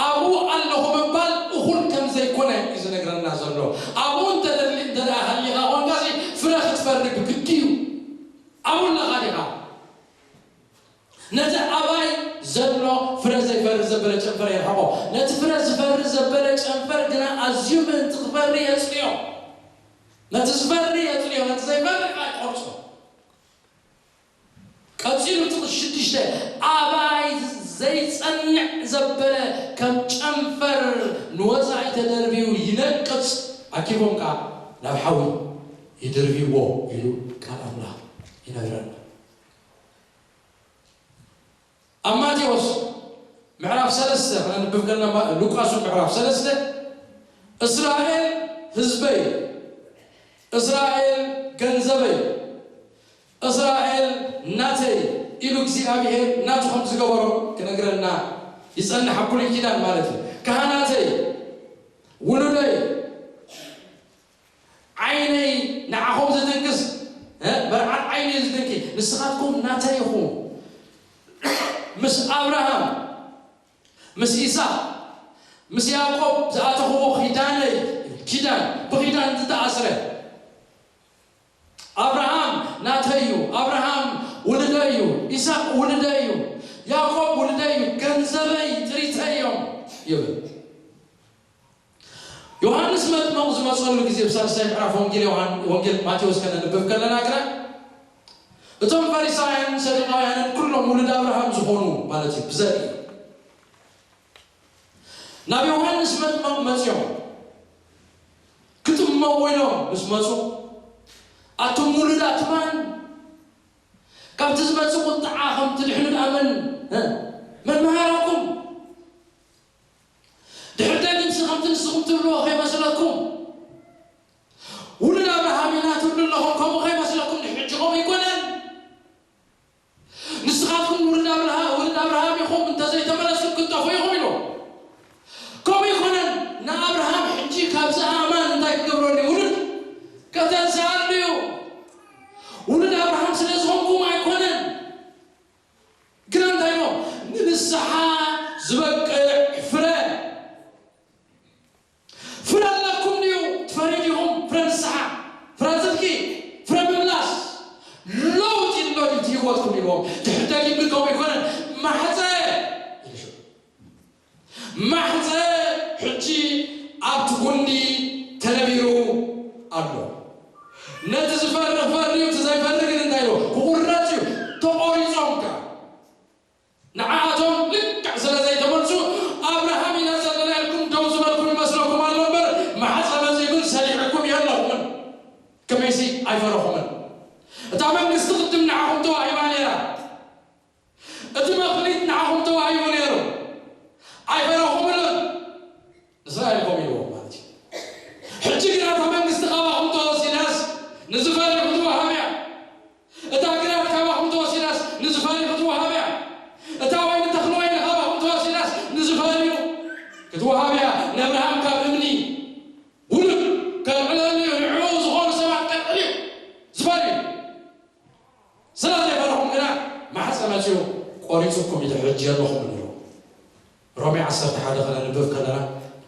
ኣብኡ ኣለኹ ምባል እኹል ከም ዘይኮነ እዩ ዝነግረና ዘሎ። ኣብኡ እንተደሊ እንተ ደኣ ሃሊኻ ኮንካሲ ፍረ ክትፈሪ ብግዲ እዩ። ኣብኡ ኣለኻ ዲኻ? ነቲ ኣባይ ዘሎ ፍረ ዘይፈሪ ዘበለ ጨንፈር የርሕቖ። ነቲ ፍረ ዝፈሪ ዘበለ ጨንፈር ግና ኣዝዩ ምእንቲ ክፈሪ የጽልዮ። ነቲ ዝፈሪ የጽልዮ፣ ነቲ ዘይፈሪ ከኣ ይቖርጾ። ቀጺሉ ጥቕሲ ሽዱሽተ፣ ኣባይ ዘይጸንዕ ዘበለ ከም ጨንፈር ንወጻኢ ተደርብዩ ይነቅጽ፣ ኣኪቦም ከኣ ናብ ሓዊ ይድርብይዎ ኢሉ ቃል ኣምላኽ ይነግረና። ኣብ ማቴዎስ ምዕራፍ ሰለስተ ከነንብብ ከለና፣ ማ-፣ ሉቃስ ምዕራፍ ሰለስተ፣ "እስራኤል ህዝበይ፣ እስራኤል ገንዘበይ፣ እስራኤል ናተይ" ኢሉ እግዚኣብሔር ናቱ ከም ዝገበሮ ክነግረና ይጸንሕ፣ ኣብ ብሉይ ኪዳን ማለት እዩ። "ካህናተይ፣ ውሉደይ፣ ዓይነይ ንዓኹም ዝትንክስ፣ እ፣ መርዓት ዓይነይ ዝትንኪ፣ ንስኻትኩም ናተይ ኢኹም። ምስ ኣብርሃም፣ ምስ ኢሳቅ፣ ምስ ያዕቆብ ዝኣተኽዎ ኪዳነይ፣ ኪዳን፣ ብኪዳን ዝተኣስረ፣ ኣብርሃም ናተይ እዩ፣ ኣብርሃም ውልደይ እዩ፣ ኢሳቅ ውልደይ እዩ፣ ያዕቆብ ውልደይ እዩ፣ ገንዘበይ ጥሪተይ እዮም" ይብል። ዮሃንስ መጥምቕ ዝመጸሉ ግዜ፣ ብሳልሳይ ምዕራፍ ወንጌል ዮሃን-፣ ወንጌል ማቴዎስ ከነንብብ ከለና ግና፣ እቶም ፈሪሳውያንን ሰዱቃውያንን ኩሎም ውሉድ ኣብርሃም ዝኾኑ ማለት እዩ፣ ብዘርኢ ናብ ዮሃንስ መጥምቕ መጺኦም ክጥመቑ ኢሎም ምስ መጹ፣ ኣቱም ውሉዳት ማን? ካብቲ ዝመጽእ ቁጥዓ ከም ትድሕኑ ደኣ መን፣ እ፣ መን መሃረኩም? ድሕሪ ደጊምሲ ከምቲ ንስኹም ትብልዎ ከይመስለኩም፣ ውሉድ ኣብርሃም ኢና ትብሉ ኣለኹም፣ ከምኡ ከይመስለኩም፣ ድሕሪ ሕጂ ከምኡ ኣይኮነን። ንስኻትኩም ውሉድ ኣብርሃ-፣ ውሉድ ኣብርሃም ኢኹም፣ እንተዘይተመለስኩም ክትጠፍኡ ኢኹም ኢሉ። ከምኡ ኣይኮነን። ንኣብርሃም ሕጂ ካብዚ ኣእማን ዝበቅዕ ፍረ። ፍረ ኣለኩም ድዩ? ትፈርዩ ዲኹም? ፍረ ንስሓ፣ ፍረ ጽድቂ፣ ፍረ ምምላስ፣ ለውጢ ኣሎ ድዩ እቲ ህይወትኩም? ኢልዎም። ድሕሪ ደጊም ግን ከምኡ ኣይኮነን። ማሕፀ ኢሉ ሽዑ። ማሕፀ ሕጂ ኣብቲ ጉንዲ ተነቢሩ ኣሎ። ነቲ ዝፈሪ ክፈሪ እዩ፣ እቲ ዘይፈሪ ግን እንታይ ኢሉ? ክቑረጽ እዩ። ተቖሪጾም ከኣ ንዓኣቶም ልክዕ ስለ ዘይተመልሱ፣ ኣብርሃም ኢና ዘለና ኢልኩም ደው ዝበልኩም ይመስለኩም ኣሎ እምበር፣ ማሕፀ መፂኡ ግን ሰሊዕኩም የለኹምን። ከመይሲ ኣይፈረኹምን። እታ መንግስቲ ቅድም ንዓኹም ተዋሂባ ነይራ። እቲ መኽሊት ንዓኹም ተዋሂቡ ነይሩ። ኣይፈረኹምሉን። እስራኤል ከምኡ ኢልዎም ማለት እዩ። ሕጂ ግና እታ መንግስቲ ካባኹም ተወሲዳስ ንዝፈርዩ ክትወሃብ እያ። እታ ግራት ካባኹም ተወሲዳስ ንዝፈርዩ ክትወሃብ እያ። እታ ወይኒ ተኽሊ ወይኒ ካባኹም ተወሲዳስ ንዝፈርዩ ክትወሃብ እያ። ንኣብርሃም ካብ እምኒ ውሉድ ከልዕለሉ እዩ። ንዕኡ ዝኾኑ ሰባት ከልዕል እዩ። ዝፈርዩ ስለ ዘይፈረኹም ግና ማሕፀ መፂኡ ቆሪፁኩም ኢሉ ሕጂ የለኹምን ኢሉ። ሮሜ ዓሰርተ ሓደ ከነንብብ ከለና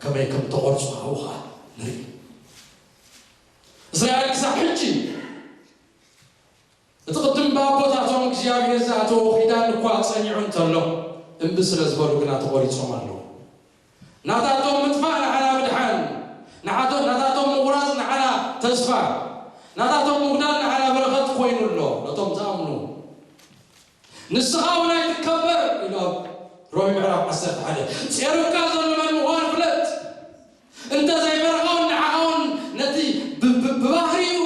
ከመይ ከም ተቖርፁ ኣብኡ ኸዓ ንርኢ። እስራኤል ክሳብ ሕጂ እቲ ቅድም ብኣቦታቶም እግዚኣብሔር ዝኣተዎ ኪዳን እኳ ጸኒዑ እንተሎ፣ እምቢ ስለ ዝበሉ ግና ተቖሪጾም ኣለዉ። ናታቶም ምጥፋእ ንዓና ምድሓን፣ ንዓቶ-፣ ናታቶም ምቑራጽ ንዓና ተስፋ፣ ናታቶም ምጉዳል ንዓና በረኸት ኮይኑ ኣሎ ነቶም ዝኣምኑ። ንስኻ እውን ኣይትከበር ኢሉ ኣብ ሮሜ ምዕራፍ ዓሰርተ ሓደ። ጼሩካ ዘሎ መን ምዃኑ ፍለጥ። እንተ ዘይፈረኻ እውን ንዓኻ እውን ነቲ ብ-፣ ብ-፣ ብባህሪኡ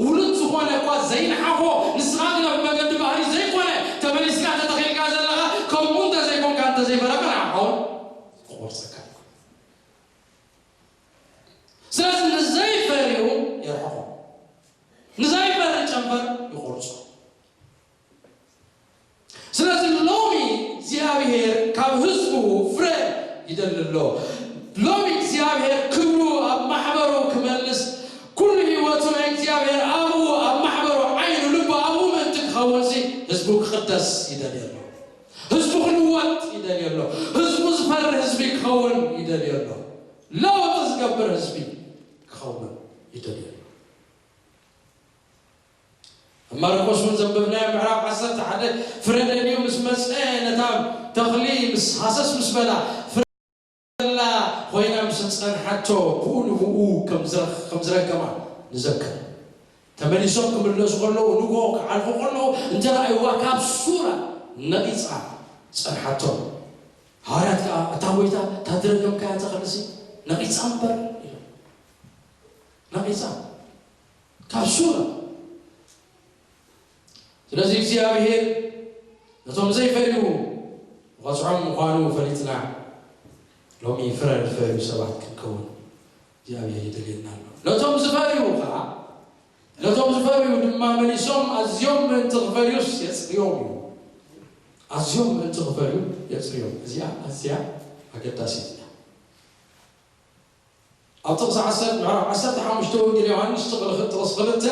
ውሉድ ዝኾነ እኳ ዘይንሓኾ፣ ንስኻ ግና ብመገዲ ባህሪ ዘይኮነ ተመሊስካ ተተኺልካ ዘለኻ፣ ከምኡ እንተ ዘይኮንካ፣ እንተ ዘይፈረኻ ንዓኻ እውን ክቖርጸካ እዩ። ስለዚ ንዘይፈርዩ የርሕቖ፣ ንዘይፈሪ ጨንፈር ይቖርጾ። ስለዚ ሎሚ እግዚኣብሔር ካብ ህዝቡ ፍረ ይደሊ ኣሎ። ሎሚ እግዚኣብሔር ክብሩ ኣብ ማሕበሩ ክመልስ፣ ኩሉ ህይወቱ ናይ እግዚኣብሔር ኣብኡ ኣብ ማሕበሩ ዓይኑ ልቡ ኣብኡ ምእንቲ ክኸውን ሲ ህዝቡ ክቕደስ ይደሊ ኣሎ። ህዝቡ ክልወጥ ይደሊ ኣሎ። ህዝቡ ዝፈሪ ህዝቢ ክኸውን ይደሊ ኣሎ። ለውጢ ዝገብር ህዝቢ ክኸውን ይደሊ ኣሎ። ኣብ ማርቆስ እውን ዘንበብናዮ ምዕራፍ ዓሰርተ ሓደ ፍረ ደልዩ ምስ መጸ ነታ ተኽሊ ምስ ሃሰስ ምስ በላ ፍረ ደላ ኮይና ምስ ጸንሓቶ ብኡ ንብኡ ከም ዝረኽ-፣ ከም ዝረገማ ንዘክር። ተመሊሶም ክምለሱ ከለዉ ንግሆ ክሓልፉ ከለዉ እንተ ረኣይዋ ካብ ሱራ ነቒጻ ጸንሓቶም። ሃዋርያት ከኣ እታ ጎይታ እታ ዝረገምካያ ተኽልሲ ነቒጻ እምበር ኢሎም። ነቒጻ ካብ ሱራ። ስለዚ እግዚኣብሔር ነቶም ዘይፈርዩ ክቐጽዖም ምዃኑ ፈሊጥና ሎሚ ፍረ ዝፈርዩ ሰባት ክንከውን እግዚኣብሔር ይደልየና ኣሎ። ነቶም ዝፈርዩ ከዓ ነቶም ዝፈርዩ ድማ መሊሶም ኣዝዮም ምእንቲ ክፈርዩስ የጽርዮም እዩ። ኣዝዮም ምእንቲ ክፈርዩ የጽርዮም። እዚኣ ኣዝያ ኣገዳሲት እያ። ኣብ ጥቕሲ ዓሰርተ፣ ምዕራፍ ዓሰርተ ሓሙሽተ ወንጌል ዮሃንስ ጥቕሲ ክልተ፣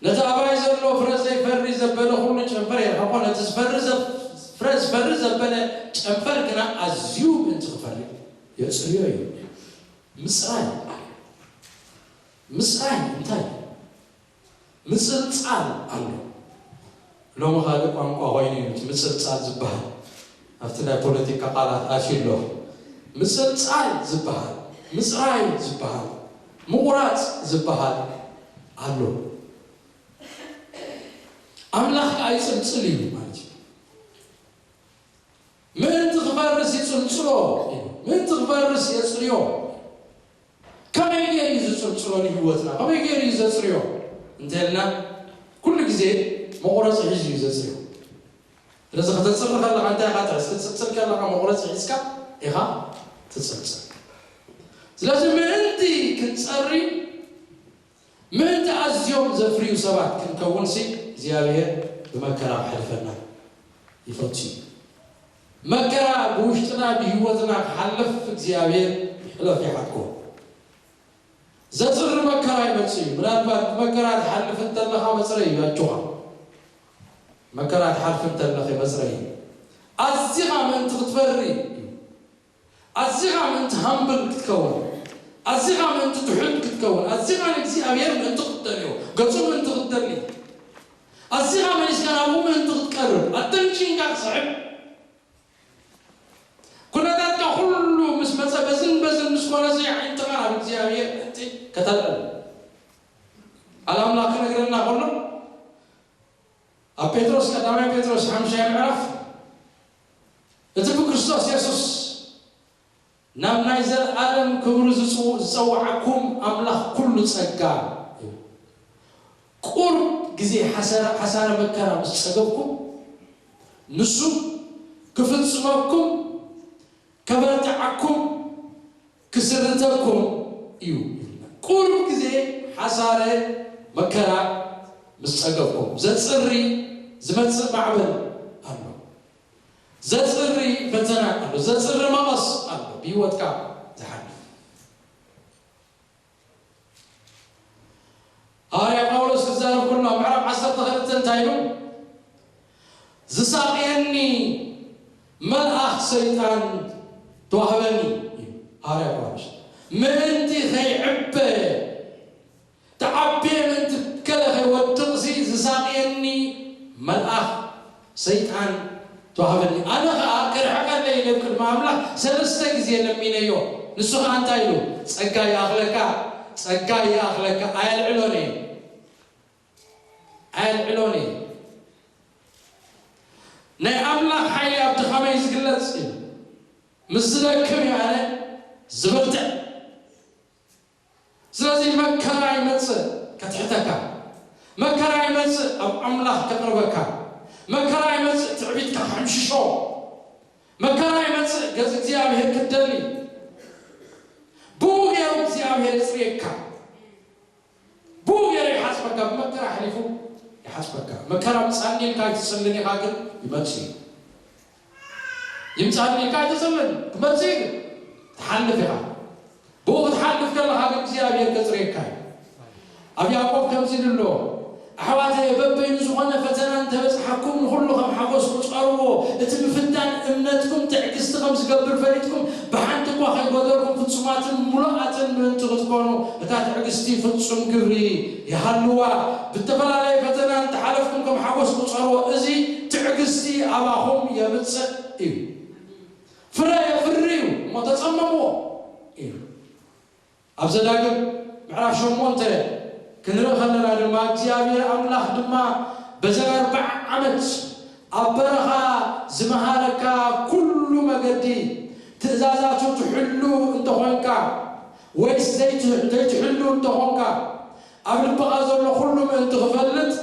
ነቲ ኣባይ ዘሎ ፍረ ዘይፈሪ ዘበለ ኩሉ ጨንፈር የርሕቆ፣ ነቲ ዝፈሪ ዘ-፣ ፍረ ዝፈሪ ዘበለ ጨንፈር ግና ኣዝዩ ምእንቲ ክፈሪ የጽርዮ እዩ። ምጽራይ፣ ምጽራይ እንታይ እዩ? ምጽልጻል ኣሎ። ሎሚ ካልእ ቋንቋ ኮይኑ እዩ እቲ ምጽልጻል ዝበሃል። ኣብቲ ናይ ፖለቲካ ቃላት ኣትዩ ኣሎ። ምጽልጻል ዝበሃል፣ ምጽራይ ዝበሃል፣ ምቑራጽ ዝበሃል ኣሎ። ኣምላኽ ከኣ ይጽልጽል እዩ ማለት እዩ። ምእንቲ ክፈርስ ይጽልጽሎ እዩ። ምእንቲ ክፈርስ የጽርዮ። ከመይ ገይሩ እዩ ዝጽልጽሎ ንህይወትና? ከመይ ገይሩ እዩ ዘጽርዮ እንተልና፣ ኩሉ ግዜ መቑረጺ ሒዙ እዩ ዘጽርዮ። ስለዚ ከተጽሪ ከለኻ እንታይ ኢኻ ትሕዝ? ክትጽልጽል ከለኻ መቑረጺ ሒዝካ ኢኻ ትጽልጽል። ስለዚ ምእንቲ ክንጸሪ ምእንቲ ኣዝዮም ዘፍርዩ ሰባት ክንከውንሲ እግዚኣብሔር ብመከራ ክሓልፈና ይፈቱ እዩ። መከራ ብውሽጥና ብህይወትና ክሓልፍ እግዚኣብሔር ይሕለፍ ይሓድጎ። ዘጽሪ መከራ ይመጽእ እዩ። ምናልባት ብመከራ ትሓልፍ እንተለኻ መጽረይ እዩ፣ ኣጆኻ። መከራ ትሓልፍ እንተለኺ መጽረይ እዩ። ኣዚኻ ምእንቲ ክትፈሪ እዩ። ኣዚኻ ምእንቲ ሃምብል ክትከውን፣ ኣዚኻ ምእንቲ ትሑት ክትከውን፣ ኣዚኻ ንእግዚኣብሔር ምእንቲ ክትደልዮ፣ ገጹ ምእንቲ ክትደሊ፣ ኣዚኻ መሊስካ ናብኡ ምእንቲ ክትቀርብ፣ ኣተንሽንካ ክስሕብ፣ ኩነታትካ ኩሉ ምስ መጸ በዝን በዝን ምስ ኮነ እዚ ዓይንትኻ ናብ እግዚኣብሔር ምእንቲ ከተልዕል። ቃል ኣምላኽ ክነግረና ከሎ ኣብ ጴጥሮስ፣ ቀዳማይ ጴጥሮስ ሓምሻይ ምዕራፍ፣ እቲ ብክርስቶስ የሱስ ናብ ናይ ዘለኣለም ክብሩ ዝጽው-፣ ዝጸውዓኩም ኣምላኽ ኩሉ ጸጋ እዩ። ቁሩብ ግዜ ሓሰረ-፣ ሓሳረ መከራ ምስ ጸገብኩም፣ ንሱ ክፍጽመኩም፣ ከበርትዓኩም፣ ክስርተኩም እዩ። ቁሩብ ግዜ ሓሳረ መከራ ምስ ጸገብኩም፣ ዘጽሪ ዝመጽእ ማዕበል ኣሎ። ዘጽሪ ፈተና ኣሎ። ዘጽሪ መቐስ ኣሎ ብህይወትካ ዝሓልፍ። ሃዋርያ ጳውሎስ ክዛረብ ከሎ ኣብ ምዕራፍ ዓሰርተ ክልተ እንታይ ኢሉ? "ዝሳቕየኒ መልኣኽ ሰይጣን ተዋህበኒ" እዩ ሃዋርያ ጳውሎስ። ምእንቲ ከይዕበ፣ ተዓብየ ምእንቲ ገለ ከይወድቕሲ ዝሳቕየኒ መልኣኽ ሰይጣን ተዋህበኒ። ኣነ ኸኣ ክርሕቀለይ ኢለ ኣብ ቅድሚ ኣምላኽ ሰለስተ ግዜ ለሚነዮ። ንሱ ኸኣ እንታይ ኢሉ? "ጸጋ ይኣኽለካ፣ ጸጋ ይኣኽለካ፣ ኣየልዕሎን እየ፣ ኣየልዕሎን እየ።" ናይ ኣምላኽ ሓይሊ ኣብ ድኻመይ ዝግለጽ እዩ። ምስ ዝደክም እዩ ኣነ ዝብርትዕ። ስለዚ መከራ ይመጽእ ከትሕተካ፣ መከራ ይመጽእ ኣብ ኣምላኽ ከቕርበካ፣ መከራ ይመጽእ ትዕቢትካ ክሕምሽሾ፣ መከራ ይመጽእ ገጽ እግዚኣብሔር ክትደሊ፣ ብኡ ገይሩ እግዚኣብሔር የጽርየካ፣ ብኡ ገይሩ ይሓጽበካ፣ ብመከራ ኣሕሊፉ ይሓጽበካ። መከራ ምጻኒ ኢልካ ኣይትጽልን ኢኻ፣ ግን ይመጽእ እዩ። ይምጻኒ ኢልካ ኣይትጽልን፣ ክመጽእ እዩ። ትሓልፍ ኢኻ። ብኡ ክትሓልፍ ከለኻ ግን እግዚኣብሔር ከጽርየካ እዩ። ኣብ ያዕቆብ ከምዚ ኢሉ ኣሎ፣ ኣሕዋተየ፣ በበይኑ ዝኾነ ፈተና እንተበጽሓኩም ንኹሉ ከም ሓጎስ ቁጸርዎ። እቲ ምፍታን እምነትኩም ትዕግስቲ ከም ዝገብር ፈሊጥኩም፣ ብሓንቲ እኳ ከይጎደልኩም ፍጹማትን ምሉኣትን ምእንቲ ክትኮኑ፣ እታ ትዕግስቲ ፍጹም ግብሪ ይሃልዋ። ብተፈላለየ ፈተና እንተሓለፍኩም ከም ሓጎስ ቁጸርዎ። እዚ ትዕግስቲ ኣባኹም የምጽእ እዩ። ፍረ የፍሪ እዩ እሞ ተጸመምዎ እዩ። ኣብ ዘዳግም ምዕራፍ ሸሞንተ ክንርኢ ከለና ድማ፣ እግዚኣብሔር ኣምላኽ ድማ በዘን ኣርብዓ ዓመት ኣብ በረኻ ዝመሃረካ ኩሉ መገዲ ትእዛዛቱ ትሕሉ እንተኾንካ ወይስ ዘይት-፣ ዘይትሕሉ እንተኾንካ፣ ኣብ ልብኻ ዘሎ ኩሉ ምእንቲ ክፈልጥ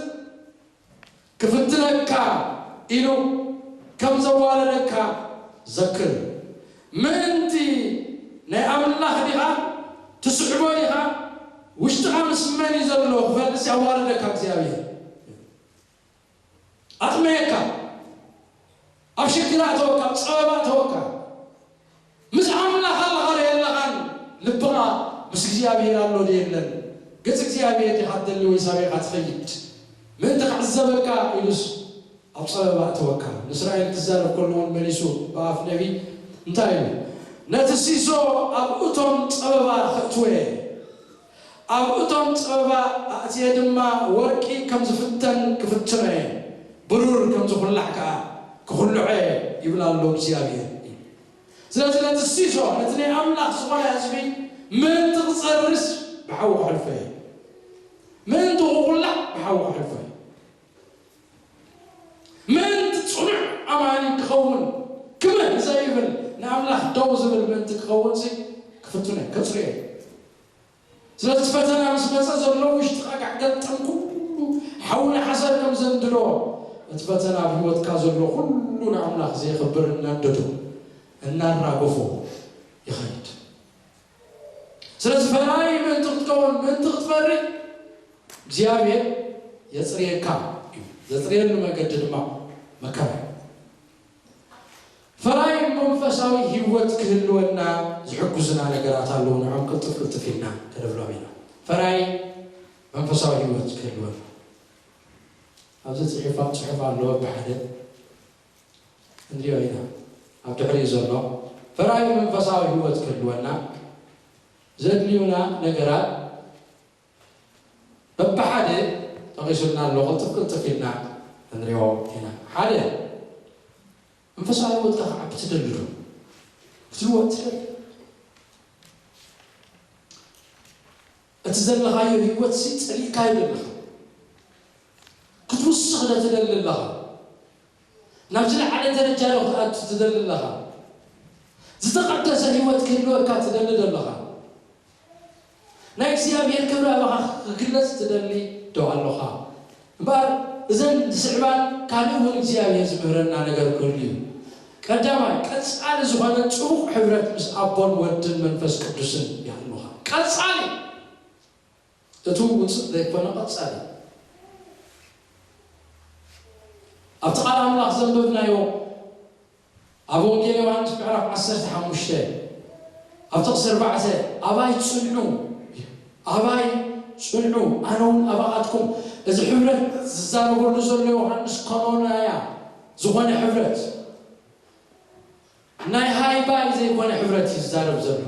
ክፍትነካ ኢሉ ከም ዘዋረደካ ዘክር። ምእንቲ ናይ ኣምላኽ ዲኻ ትስዕቦ ኢኻ? ውሽጥኻ ምስ መን እዩ ዘሎ ክፈልጥሲ ኣዋረደካ እግዚኣብሔር። ኣጥመየካ፣ ኣብ ሽግር ኣእተወካ፣ ኣብ ጸበባ ኣእተወካ። ምስ ኣምላኽ ኣለኻ ዶ የለኻን? ልብኻ ምስ እግዚኣብሔር ኣሎ ዶ የለን? ገጽ እግዚኣብሔር ዲኻ ትደሊ ወይስ ኣበይ ኢኻ ትኸይድ? ምእንቲ ክዕዘበካ ኢሉስ ኣብ ጸበባ ኣእተወካ። ንእስራኤል ክዛረብ ከሎ እውን መሊሱ ብኣፍ ነቢ እንታይ ኢሉ? "ነቲ ሲሶ ኣብ እቶም ጸበባ ከእትዎ እየ፣ ኣብ እቶም ጸበባ ኣእትየ ድማ ወርቂ ከም ዝፍተን ክፍትኖ እየ፣ ብሩር ከም ዝኹላዕ ከኣ ክኹልዖ እየ" ይብል ኣሎ እግዚኣብሔር። ስለዚ ነቲ ሲሶ፣ ነቲ ናይ ኣምላኽ ዝኾነ ህዝቢ ምእንቲ ክጸርስ ብሓዊ ከሕልፎ እየ። ምእንቲ ክኹላዕ ብሓዊ ከሕልፎ እዩ። ምእንቲ ጽኑዕ ኣማኒ ክኸውን፣ ክምህ ዘይብል ንኣምላኽ ደው ዝብል ምእንቲ ክኸውን ሲ ክፍትነ፣ ከጽርዮ እዩ። ስለዚ እቲ ፈተና ምስ መጸ ዘሎ ውሽጥኻ ጋዕ ገልጠም ኩሉ ሓዊ ንሓሰር ከም ዘንድዶ፣ እቲ ፈተና ኣብ ህይወትካ ዘሎ ኩሉ ንኣምላኽ ዘየኽብር እናንደዶ፣ እናራገፎ ይኸይድ። ስለዚ ፈራይ ምእንቲ ክትከውን፣ ምእንቲ ክትፈሪ እግዚኣብሔር የጽርየካ እዩ። ዘጽርየሉ መገዲ ድማ መከራ እዩ። ፈራይ መንፈሳዊ ህይወት ክህልወና ዝሕግዙና ነገራት ኣለዉ። ንዖም ቅልጥፍ ቅልጥፍ ኢልና ከነብሎም ኢና። ፈራይ መንፈሳዊ ህይወት ክህልወና ኣብዚ ጽሑፋ፣ ጽሑፍ ኣለዎ ብሓደ እንሪኦ ኢና። ኣብ ድሕሪኡ ዘሎ ፈራይ መንፈሳዊ ህይወት ክህልወና ዘድልዩና ነገራት በብሓደ ጠቒሱልና ኣሎ። ቅልጥፍ ቅልጥፍ ኢልና ክንሪኦ ኢና። ሓደ፣ መንፈሳዊ ህይወትካ ክዓቢ ትደሊ ዶ? ክትልወጥ ትደሊ? እቲ ዘለኻዮ ህይወት ሲ ጸሊእካዮ ዘለኻ ክትውስኽ ዶ ትደሊ ኣለኻ? ናብ ዝለዓለ ደረጃ ዶ ክትኣቱ ትደሊ ኣለኻ? ዝተቐደሰ ህይወት ክህልወካ ትደሊ ዶ ኣለኻ? ናይ እግዚኣብሔር ክብሪ ኣባኻ ክግለጽ ትደሊ ዶ ኣለኻ? እምበኣር እዘን ዝስዕባን ካልእ እውን እግዚኣብሔር ዝምህረና ነገር ክህሉ እዩ። ቀዳማይ፣ ቀጻሊ ዝኾነ ጽቡቕ ሕብረት ምስ ኣቦን ወድን መንፈስ ቅዱስን ይሃልወኻ። ቀጻሊ፣ እቲ ውጹእ ዘይኮነ ቀጻሊ። ኣብቲ ቃል ኣምላኽ ዘንበብናዮ ኣብ ወንጌል ዮሃንስ ምዕራፍ ዓሰርተ ሓሙሽተ ኣብ ጥቕሲ ኣርባዕተ፣ ኣባይ ጽንዑ፣ ኣባይ ጽንዑ፣ ኣነ እውን ኣባኻትኩም። እዚ ሕብረት ዝዛረበሉ ዘሎ ዮሃንስ ኮኖናያ ዝኾነ ሕብረት፣ ናይ ሃይባይ ዘይኮነ ሕብረት እዩ ዝዛረብ ዘሎ።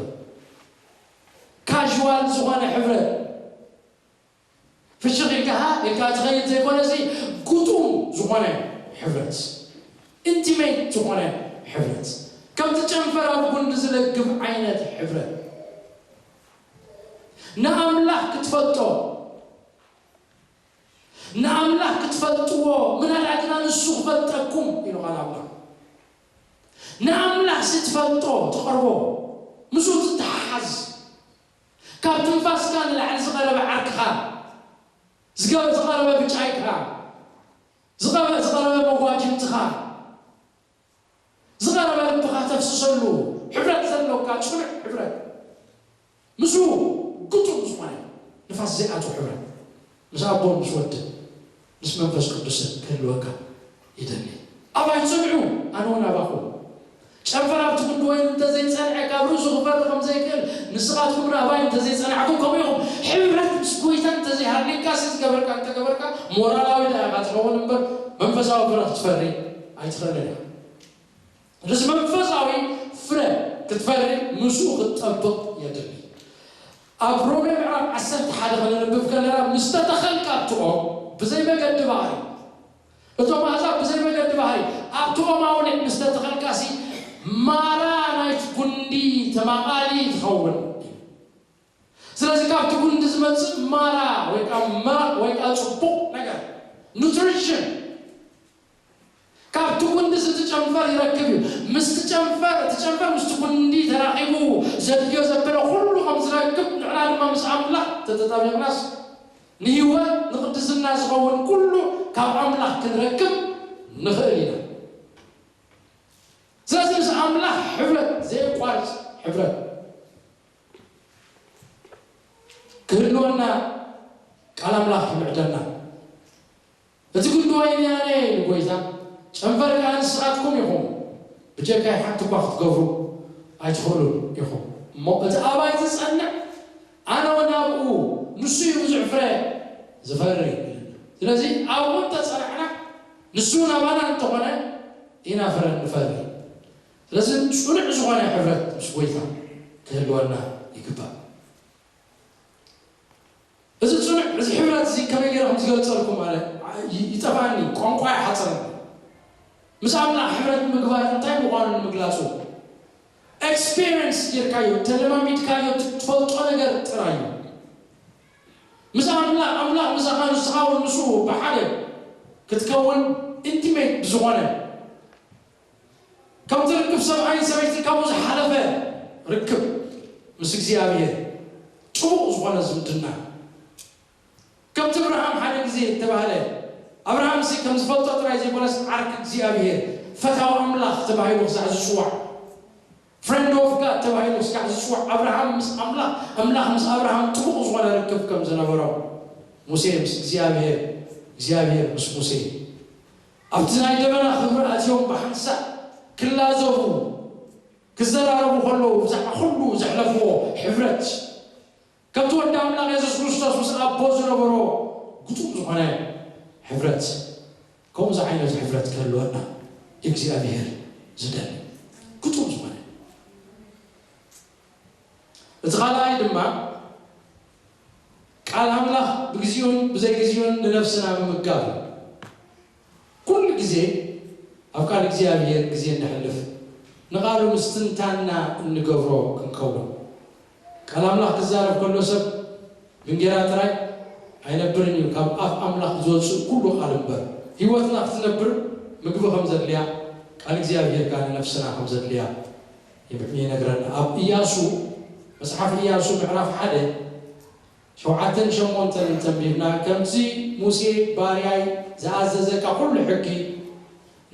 ካዥዋል ዝኾነ ሕብረት፣ ፍሽኽ ኢልካ ሃ ኢልካ ትኸይድ ዘይኮነ፣ እዚ ግጡም ዝኾነ ሕብረት፣ ኢንቲሜት ዝኾነ ሕብረት፣ ከምቲ ጨንፈር ኣብ ጉንዲ ዝለግብ ዓይነት ሕብረት። ንኣምላኽ ክትፈልጦ፣ ንኣምላኽ ክትፈልጥዎ፣ ምናልባት ግና ንሱ ክፈልጠኩም ኢሉ ቃል ኣምላኽ። ንኣምላኽ ሲ ትፈልጦ፣ ትቐርቦ፣ ምስኡ ትተሓሓዝ፣ ካብ ትንፋስካ ንላዕሊ ዝቐረበ ዓርክኻ፣ ዝገበ-፣ ዝቐረበ ብጫይካ፣ ዝቐበ-፣ ዝቐረበ መጓጅምትኻ፣ ዝቐረበ ልብኻ ተፍስሰሉ ሕብረት ዘለካ ጽኑዕ ሕብረት፣ ምስኡ ግጡም ዝኾነ ንፋስ ዘይኣትዎ ሕብረት፣ ምስ ኣቦን ምስ ወድን ምስ መንፈስ ቅዱስን ክህልወካ ይደሊ። ኣባይ ጽንዑ፣ ኣነ እውን ኣባኹም። ጨንፈር ኣብቲ ጉንዲ ወይኒ እንተዘይጸንዐ፣ ካብ ርእሱ ክፈሪ ከም ዘይክእል፣ ንስኻትኩም እውን ኣባይ እንተዘይጸናዕኩም፣ ከምኡ ኢኹም። ሕብረት ምስ ጎይታ እንተዘይሃልዩካ፣ እዚ ዝገበርካ እንተገበርካ፣ ሞራላዊ ደኣ ኢኻ ትኸውን እምበር፣ መንፈሳዊ ፍረ ክትፈሪ ኣይትኽእልን ኢኻ። ስለዚ መንፈሳዊ ፍረ ክትፈሪ ምስኡ ክትጠብቕ የድሊ። ኣብ ሮሜ ምዕራፍ ዓሰርተ ሓደ ከነንብብ ከለና፣ "ምስ ተተኸልካ ኣብቲ ኦም ብዘይ መገዲ ባህሪ፣ እቶም ኣህዛብ ብዘይ መገዲ ባህሪ ኣብቲ ኦም ኣውሊዕ ምስ ተተኸልካሲ፣ ማራ ናይቲ ጉንዲ ተማቓሊ ትኸውን" እዩ። ስለዚ ካብቲ ጉንዲ ዝመጽእ ማራ ወይ ከዓ መረቕ ወይ ከዓ ጽቡቕ ነገር፣ ኑትሪሽን፣ ካብቲ ጉንዲ እዚ እቲ ጨንፈር ይረክብ እዩ። ምስቲ ጨንፈር፣ እቲ ጨንፈር ምስቲ ጉንዲ ተራኺቡ ዘድልዮ ዘበለ ኩሉ ከም ዝረክብ፣ ንዕና ድማ ምስ ኣምላኽ ተተጣቢቕናስ ንህይወት ንቅድስና ዝኸውን ኩሉ ካብ ኣምላኽ ክንረክብ ንኽእል ኢና። ስለዚ ምስ ኣምላኽ ሕብረት፣ ዘየቋርጽ ሕብረት ክህልወና ቃል ኣምላኽ ይምዕደና። እቲ ጉንዲ ወይኒ ኣነ እየ፣ ኢሉ ጎይታ፣ ጨንፈር ከኣ ንስኻትኩም ኢኹም፣ ብጀካይ ሓንቲ እኳ ክትገብሩ ኣይትኽእሉን ኢኹም። እሞ እቲ ኣባይ ዝጸንዕ፣ ኣነ እውን ኣብኡ፣ ንሱ እዩ ብዙሕ ፍረ ዝፈሪ። ስለዚ ኣብኡ እንተጸናዕና፣ ንሱ እውን ኣባና እንተኾነ፣ ኢና ፍረ ንፈሪ። ስለዚ ጽኑዕ ዝኾነ ሕብረት ምስ ጎይታ ክህልወና ይግባእ። እዚ ጽኑዕ፣ እዚ ሕብረት እዚ ከመይ ገይረ ከም ዝገልጸልኩም ኣነ ይ-፣ ይጠፍኣኒ፣ ቋንቋ ይሓጽረኒ። ምስ ኣምላኽ ሕብረት ምግባር እንታይ ምዃኑ ንምግላጹ፣ ኤክስፒሪየንስ ጌርካዮ፣ ተለማሚድካዮ ትፈልጦ ነገር ጥራይ እዩ። ምስ ኣምላኽ፣ ኣምላኽ ምሳኻ፣ ንስኻ እውን ምስኡ ብሓደ ክትከውን ኢንቲሜት ብዝኾነ፣ ከምቲ ርክብ ሰብኣይን ሰበይትን ካብኡ ዝሓለፈ ርክብ ምስ እግዚኣብሔር፣ ጥቡቕ ዝኾነ ዝምድና። ከምቲ እብርሃም ሓደ ግዜ እተባህለ፣ ኣብርሃምሲ ከም ዝፈልጦ ጥራይ ዘይኮነስ፣ ዓርኪ እግዚኣብሔር፣ ፈታዊ ኣምላኽ ተባሂሉ ክሳዕ ዝጽዋዕ፣ ፍሬንድ ኦፍ ጋድ ተባሂሉ ክሳዕ ዝጽዋዕ፣ ኣብርሃም ምስ ኣምላኽ፣ ኣምላኽ ምስ ኣብርሃም ጥቡቕ ዝኾነ ርክብ ከም ዝነበሮ፣ ሙሴ ምስ እግዚኣብሔር፣ እግዚኣብሔር ምስ ሙሴ፣ ኣብቲ ናይ ደበና ክብሪ ኣትዮም ብሓንሳእ ክላዘቡ፣ ክዘራረቡ ከለዉ፣ ብዛዕባ ኩሉ ዘሕለፍዎ ሕብረት፣ ከምቲ ወዲ ኣምላኽ የሱስ ክርስቶስ ምስ ኣቦ ዝነበሮ ግጡም ዝኾነ ሕብረት፣ ከምኡ ዝዓይነቱ ሕብረት ክህልወና እግዚኣብሔር ዝደሊ። ግጡም ዝኾነ። እቲ ካልኣይ ድማ ቃል ኣምላኽ ብግዚኡን ብዘይግዚኡን ንነፍስና ምምጋብ እዩ። ኩሉ ግዜ ኣብ ቃል እግዚኣብሔር ግዜ እነሕልፍ፣ ንቓሉ ምስትንታንና እንገብሮ ክንከውን። ቃል ኣምላኽ ክዛረብ ከሎ ሰብ ብእንጌራ ጥራይ ኣይነብርን እዩ፣ ካብ ኣፍ ኣምላኽ ዝወፅእ ኩሉ ቃል እምበር። ህይወትና ክትነብር ምግቢ ከም ዘድልያ፣ ቃል እግዚኣብሔር ከኣ ንነፍስና ከም ዘድልያ ይነግረና። ኣብ ኢያሱ፣ መጽሓፍ ኢያሱ ምዕራፍ ሓደ ሸውዓተን ሸሞንተን እንተንቢብና፣ ከምዚ ሙሴ ባርያይ ዝኣዘዘካ ኩሉ ሕጊ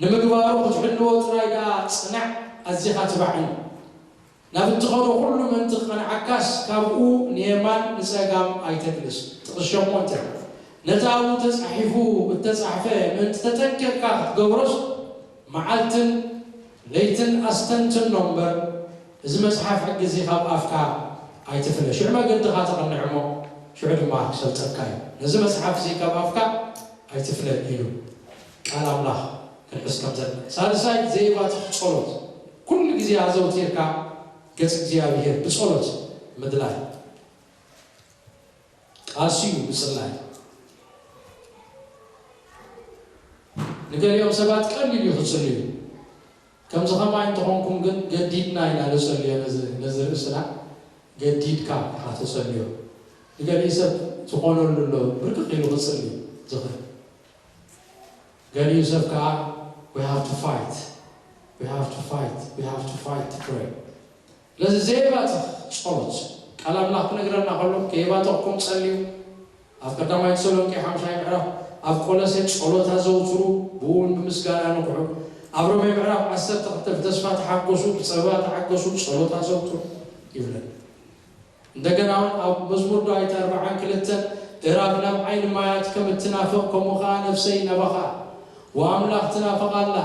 ንምግባሩ ክትሕልዎ ጥራይ ደኣ ጽናዕ፣ ኣዚኻ ትባዕን። ናብ እትኸዶ ኩሉ ምእንቲ ክቐንዓካስ ካብኡ ንየማን ንጸጋም ኣይተግልስ። ጥቕስ ሸሞንተ፣ ነቲ ኣብኡ ተጻሒፉ እተጻሕፈ ምእንቲ ተጠንቂቕካ ክትገብሮስ መዓልትን ለይትን ኣስተንትኖ እምበር፣ እዚ መጽሓፍ ሕጊ እዚ ካብ ኣፍካ ኣይትፍለ፣ ሽዑ መገድኻ ተቐንዕ እሞ፣ ሽዑ ድማ ክሰልጠካ እዩ። ነዚ መጽሓፍ እዚ ካብ ኣፍካ ኣይትፍለ ኢሉ ቃል ኣምላኽ ክንሕዝ ከም ዘለና። ሳልሳይ፣ ዘይባትኽ ጸሎት። ኩሉ ግዜ ኣዘውቲርካ ገጽ እግዚኣብሔር ብጸሎት ምድላይ። ቃልሲ እዩ ምጽላይ። ንገሊኦም ሰባት ቀሊል እዩ ክጽልዩ። ከምዚ ኸማይ እንተኾንኩም ግን ገዲድና ኢና ንጸልዮ፣ ነዚ፣ ነዚ ርእስና ገዲድካ ኢኻ ተጸልዮ። ንገሊኡ ሰብ ዝኾነሉ ኣሎ፣ ብርቅቕ ኢሉ ክጽሊ ዝኽእል። ገሊኡ ሰብ ከኣ we have to fight, we have to fight, we have to fight to pray. ስለዚ ዘይባትኽ ጸሎት፣ ቃል ኣምላኽ ክነግረና ከሎ ከይባተኽኩም ጸልዩ። ኣብ ቀዳማይ ተሰሎንቄ ሓምሻይ ምዕራፍ፣ ኣብ ቆሎሴ ጸሎት ኣዘውትሩ፣ ብኡ እውን ብምስጋና ንቕሑ። ኣብ ሮሜ ምዕራፍ ዓሰርተ ክልተ ብተስፋ ተሓጎሱ፣ ብጸበባ ተሓጎሱ፣ ጸሎት ኣዘውትሩ ይብለና። እንደገና እውን ኣብ መዝሙር ዳዊት ኣርብዓን ክልተን፣ እራብ ናብ ዓይኒ ማያት ከም እትናፍቕ፣ ከምኡ ኸዓ ነፍሰይ ናባኻ ወኣምላኽ ትናፍቕ ኣላ።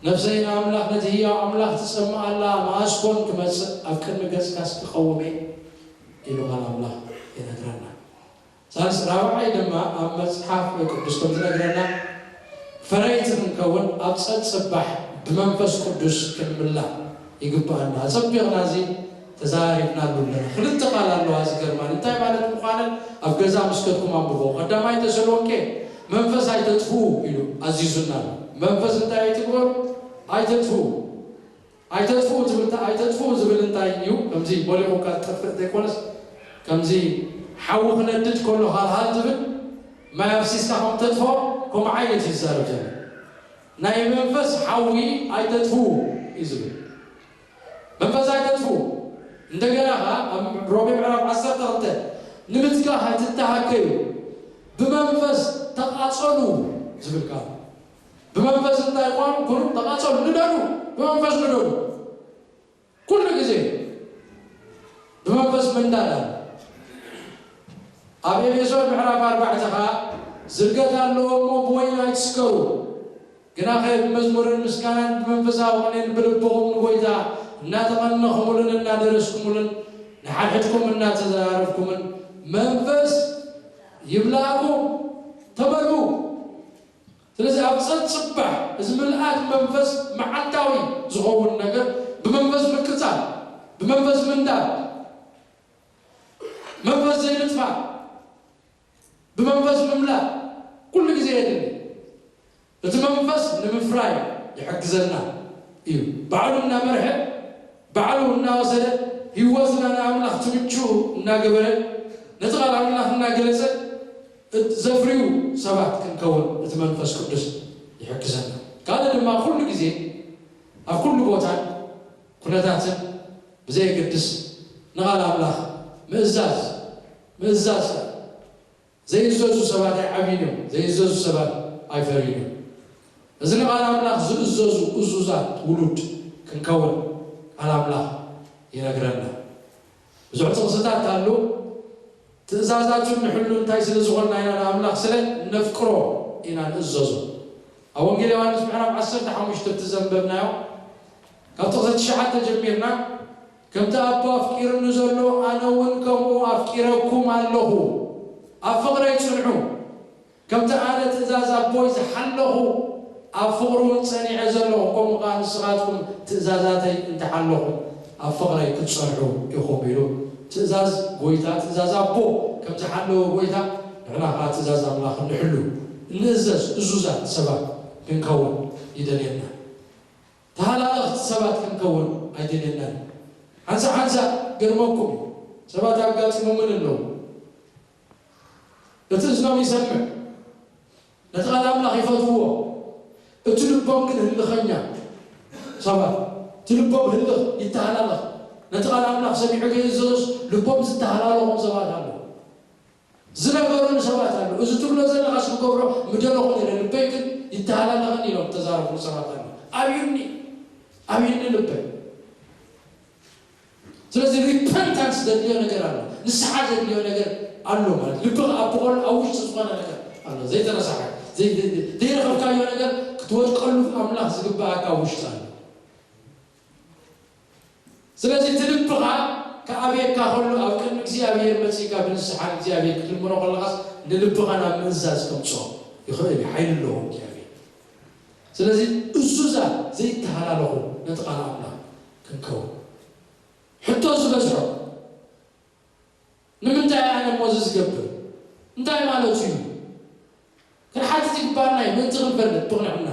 ነፍሰይ ንኣምላኽ፣ ነቲ ህያው ኣምላኽ ትጸምእ ኣላ። መኣስ ኮን ክመጽእ፣ ኣብ ቅድሚ ገጽካስ ክቐውም እየ? ኢሉ ቃል ኣምላኽ ይነግረና። ሳልስ፣ ራብዓይ ድማ ኣብ መጽሓፍ ቅዱስ ከም ዝነግረና፣ ፈረይቲ ክንከውን ኣብ ጸጽባሕ ብመንፈስ ቅዱስ ክንምላእ ይግብኣና። ኣጸቢቕና እዚ ተዘራሪብናሉ ኣለና። ክልተ ቃል ኣለዋ ዝገርማን፣ እንታይ ማለት ምዃነን ኣብ ገዛ ምስ ከድኩም ኣንብቦ። ቀዳማይ ተሰሎንቄ መንፈስ ኣይተጥፍኡ ኢሉ ኣዚዙና ኣሎ። መንፈስ እንታይ ኣይትግበሩ? ኣይተጥፍኡ። ኣይተጥፍኡ ዝብል፣ ኣይተጥፍኡ ዝብል እንታይ እዩ? ከምዚ ሞሊቑካ ዝጠፍእ ዘይኮነስ፣ ከምዚ ሓዊ ክነድድ ከሎ ሃልሃል ዝብል፣ ማይ ኣፍሲስካ ከም ተጥፍኦ፣ ከምኡ ዓይነት እዩ ዝዛረብ ዘሎ። ናይ መንፈስ ሓዊ ኣይተጥፍኡ እዩ ዝብል። መንፈስ ኣይተጥፍኡ። እንደገና ኸዓ ኣብ ሮሜ ምዕራፍ ዓሰርተ ክልተ፣ ንምትካኽ ኣይትተሃከዩ፣ ብመንፈስ ተቓጸሉ ዝብል ቃል። ብመንፈስ እንታይ ኳኑ ኩኑ፣ ተቓጸሉ፣ ንደዱ፣ ብመንፈስ ንደዱ። ኩሉ ግዜ ብመንፈስ ምንዳድ ኣሎ። ኣብ ኤፌሶን ምዕራፍ ኣርባዕተ ኸዓ፣ ዝርገት ኣለዎ እሞ ብወይኒ ኣይትስከሩ፣ ግናኸ ብመዝሙርን ምስጋናን ብመንፈሳዊ ቕኔን ብልብኹም ንጎይታ እናተቐነኹምሉን እናደረስኩምሉን ንሓድሕድኩም እናተዘራረብኩምን መንፈስ ይምላእኩም፣ ተመልኡ። ስለዚ ኣብ ጸጽባሕ እዚ ምልኣት መንፈስ መዓልታዊ ዝኸውን ነገር፣ ብመንፈስ ምቅጻል፣ ብመንፈስ ምንዳድ፣ መንፈስ ዘይምጥፋእ፣ ብመንፈስ ምምላእ ኩሉ ግዜ የድሊ። እቲ መንፈስ ንምፍራይ ይሕግዘና እዩ። ባዕሉ እናመርሐ፣ ባዕሉ እናወሰደ፣ ህይወትና ንኣምላኽ ትምችኡ እናገበረ፣ ነቲ ቃል ኣምላኽ እናገለጸ፣ እት-፣ ዘፍርዩ ሰባት ክንከውን እቲ መንፈስ ቅዱስ ይሕግዘና። ካልእ ድማ ኩሉ ግዜ ኣብ ኩሉ ቦታን ኩነታትን ብዘየገድስ ንቓል ኣምላኽ ምእዛዝ፣ ምእዛዝ። ዘይእዘዙ ሰባት ኣይዓብዩን እዮም፣ ዘይእዘዙ ሰባት ኣይፈርዩን እዮም። እዚ ንቓል ኣምላኽ ዝእዘዙ እዙዛት ውሉድ ክንከውን ቃል ኣምላኽ ይነግረና። ብዙሕ ጥቕስታት ኣሎ። ትእዛዛቱ ንሕሉ እንታይ ስለ ዝኾንና ኢና ንኣምላኽ ስለ ነፍቅሮ ኢና ንእዘዞ። ኣብ ወንጌል ዮሃንስ ምዕራፍ ዓሰርተ ሓሙሽተ እቲ ዘንበብናዮ፣ ካብ ጥቕሲ ትሽዓተ ጀሚርና፣ ከምቲ ኣቦ ኣፍቂሩኒ ዘሎ ኣነ እውን ከምኡ ኣፍቂረኩም ኣለኹ፣ ኣብ ፍቕረይ ጽንሑ። ከምቲ ኣነ ትእዛዝ ኣቦይ ዝሓለኹ ኣብ ፍቕሩ እውን ጸኒዐ ዘለኹ፣ ከምኡ ከኣ ንስኻትኩም ትእዛዛተይ እንተሓለኹም ኣብ ፍቕረይ ክትጸንሑ ኢኹም ኢሉ ትእዛዝ ጎይታ፣ ትእዛዝ ኣቦ ከም ዝሓለወ ጎይታ፣ ንሕና ኸዓ ትእዛዝ ኣምላኽ ንሕሉ፣ እንእዘዝ እዙዛት ሰባት ክንከውን ይደልየና። ተሃላለኽቲ ሰባት ክንከውን ኣይደልየናን። ሓንሳ ሓንሳ ገርመኩም እዩ። ሰባት ኣጋጢሞምን ኣለዉ። እቲ እዝኖም ይሰምዕ፣ ነቲ ቃል ኣምላኽ ይፈትውዎ፣ እቲ ልቦም ግን ህልኸኛ ሰባት፣ እቲ ልቦም ህልኽ ይተሃላለኽ። ነቲ ቃል ኣምላኽ ሰሚዑ ከይእዘዙስ ልቦም ዝተሃላለኾም ሰባት ኣለዉ። ዝነገሩኒ ሰባት ኣለዉ። እዚ ትብሎ ዘለኻስ ክገብሮ ምደለኹ ነይረ፣ ልበይ ግን ይተሃላለኸኒ ኢሎም ተዛረቡ ሰባት ኣለዉ። ኣብዩኒ፣ ኣብዩኒ ልበይ። ስለዚ ሪፐንታንስ ዘድልዮ ነገር ኣሎ፣ ንስሓ ዘድልዮ ነገር ኣሎ። ማለት ልቢ ኣብ ብቆል ኣብ ውሽጢ ዝኾነ ነገር ኣሎ፣ ዘይተነሳሓ፣ ዘይ-፣ ዘይ-፣ ዘይረኸብካዮ ነገር ክትወድቀሉ ኣምላኽ ዝግባኣካ ኣብ ውሽጢ ኣሎ። ስለዚ እቲ ልብኻ ክኣብየካ ከሎ ኣብ ቅድሚ እግዚኣብሔር መጺእካ ብንስሓ እግዚኣብሔር ክትልምኖ ከለኻስ ንልብኻ ናብ ምእዛዝ ከምጽኦ ይኽእል እዩ። ሓይሊ ኣለዎ እግዚኣብሔር። ስለዚ እዙዛት ዘይተሃላለኹ ነቲ ቃል ኣምላኽ ክንከውን። ሕቶ ዝበዝሖ፣ ንምንታይ ኣነ እሞ እዚ ዝገብር? እንታይ ማለቱ እዩ? ክንሓትት ይግባኣና እዩ፣ ምእንቲ ክንፈልጥ ብቕንዕና።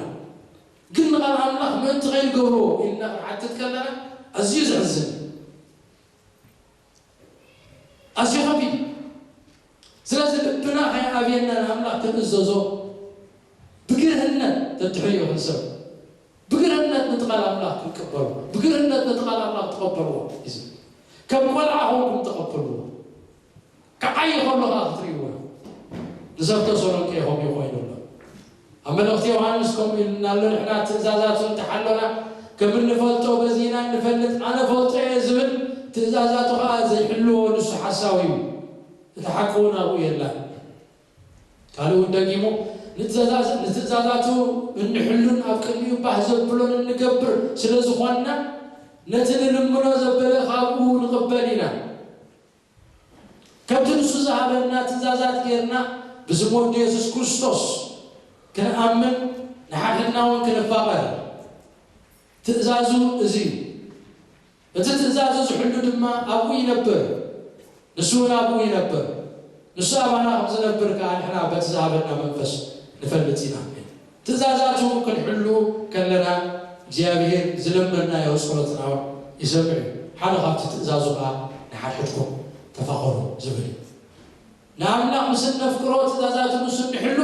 ግን ንቓል ኣምላኽ ምእንቲ ከይንገብሮ ኢልና ክንሓትት ከለና ኣዝዩ ዘሕዝን፣ ኣዝዩ ከቢድ። ስለዚ ልብና ከይኣብየና ንኣምላኽ ክንእዘዞ ብግርህነት ተትሕዮ ክንሰብ ብግርህነት ነቲ ቃል ኣምላኽ ክንቅበሎ፣ ብግርህነት ነቲ ቃል ኣምላኽ ትቐበልዎ እዩ። ከም ቆልዓ ኾንኩም ተቐበልዎ። ክዓዪ ከሎ ኸዓ ክትርእይዎ። ንሰብ ተሰሎንቄ ከምኡ ኮይኑ ኣሎ። ኣብ መልእኽቲ ዮሃንስ ከምኡ ኢሉና ኣሎ፣ ንሕና ትእዛዛቱ እንተሓሎና ከም እንፈልጦ በዚ ኢና እንፈልጥ፣ ኣነ ፈልጦ እየ ዝብል ትእዛዛቱ ኸዓ ዘይሕልዎ ንሱ ሓሳዊ እዩ፣ እቲ ሓቂ እውን ኣብኡ የላን። ካልእ እውን ደጊሙ፣ ንትእዛዝ-፣ ንትእዛዛቱ እንሕሉን ኣብ ቅድሚኡ ባህ ዘብሎን እንገብር ስለ ዝኾንና፣ ነቲ ንልምኖ ዘበለ ካብኡ ንቕበል ኢና። ከምቲ ንሱ ዝሃበና ትእዛዛት ጌርና፣ ብስም ወዱ የሱስ ክርስቶስ ክንኣምን፣ ንሓድሕድና እውን ክንፋቐር ትእዛዙ እዚ እዩ። እቲ ትእዛዙ ዝሕሉ ድማ ኣብኡ ይነብር፣ ንሱ እውን ኣብኡ ይነብር። ንሱ ኣባና ከም ዝነብር ከኣ ንሕና በቲ ዝሃበና መንፈስ ንፈልጥ ኢና። ትእዛዛቱ ክንሕሉ ከለና እግዚኣብሔር ዝለመንናዮ ጸሎትና ይሰምዕ እዩ። ሓደ ካብቲ ትእዛዙ ከኣ ንሓድሕድኩም ተፋቐሩ ዝብል እዩ። ንኣምላኽ ምስ እነፍቅሮ ትእዛዛቱ ንሱ እንሕሉ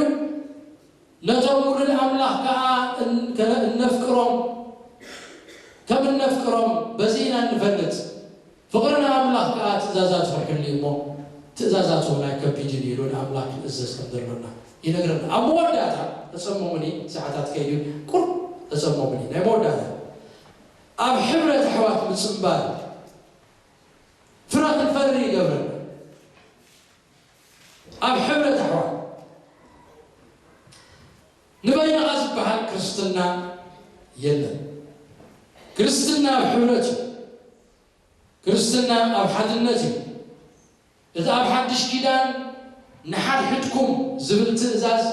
ነቶም ውሉድ ኣምላኽ ከኣ እን-፣ ከ-፣ እነፍቅሮም፣ ከም እነፍቅሮም በዚ ኢና እንፈልጥ። ፍቕሪ ንኣምላኽ ከኣ ትእዛዛቱ ክንሕሉ እዩ እሞ፣ ትእዛዛቱ እውን ኣይከቢድን እዩ ኢሉ ንኣምላኽ ክንእዘዝ ከም ዘሎና ይነግረና። ኣብ መወዳእታ፣ ተጸመሙኒ፣ ሰዓታት ከይዱ፣ ቁሩብ ተጸመሙኒ። ናይ መወዳእታ፣ ኣብ ሕብረት ኣሕዋት ምጽንባል ፍረ ክንፈሪ ይገብረና። ኣብ ሕብረት ኣሕዋት ንበይንኻ ዝበሃል ክርስትና የለን። ክርስትና ኣብ ሕብረት እዩ። ክርስትና ኣብ ሓድነት እዩ። እቲ ኣብ ሓድሽ ኪዳን ንሓድሕድኩም ዝብል ትእዛዝ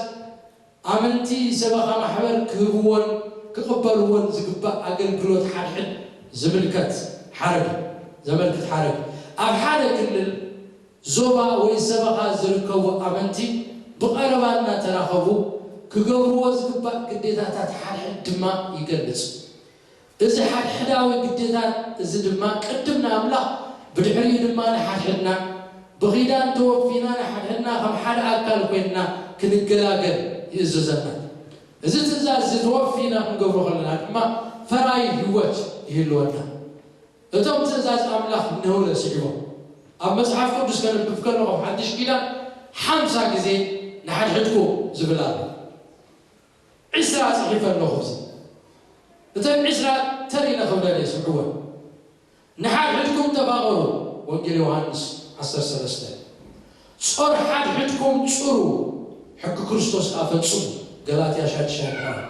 ኣመንቲ ሰበኻ ማሕበር ክህብዎን ክቕበልዎን ዝግባእ ኣገልግሎት ሓድሕድ ዝምልከት ሓረግ እዩ፣ ዘመልክት ሓረግ እዩ። ኣብ ሓደ ክልል፣ ዞባ ወይ ሰበኻ ዝርከቡ ኣመንቲ ብቐረባ እናተራኸቡ ክገብርዎ ዝግባእ ግዴታታት ሓድሕድ ድማ ይገልጽ። እዚ ሓድሕዳዊ ግዴታት እዚ ድማ ቅድም ንኣምላኽ ብድሕሪኡ ድማ ንሓድሕድና ብኺዳን ተወፊና ንሓድሕድና ከም ሓደ ኣካል ኮይንና ክንገላገል ይእዝዘና። እዚ ትእዛዝ እዚ ተወፊና ክንገብሮ ከለና ድማ ፈራይ ህይወት ይህልወና። እቶም ትእዛዝ ኣምላኽ ነውረ ስዒቦም ኣብ መጽሓፍ ቅዱስ ከንብብ ከለኹም ሓድሽ ኪዳን ሓምሳ ግዜ ንሓድሕድኩም ዝብል ኣሎ። ዕስራ ጽሒፈ ኣለኹ። እዚ እተን ዕስራ ተሪነ ክብለን እየ፣ ስምዕወን። ንሓድሕድኩም ተፋቐሩ፣ ወንጌል ዮሃንስ ዓሰርተ ሰለስተ። ጾር ሓድሕድኩም ጽሩ፣ ሕጊ ክርስቶስ ከኣ ፈጽሙ፣ ገላትያ ሻድሻይ ምዕራፍ።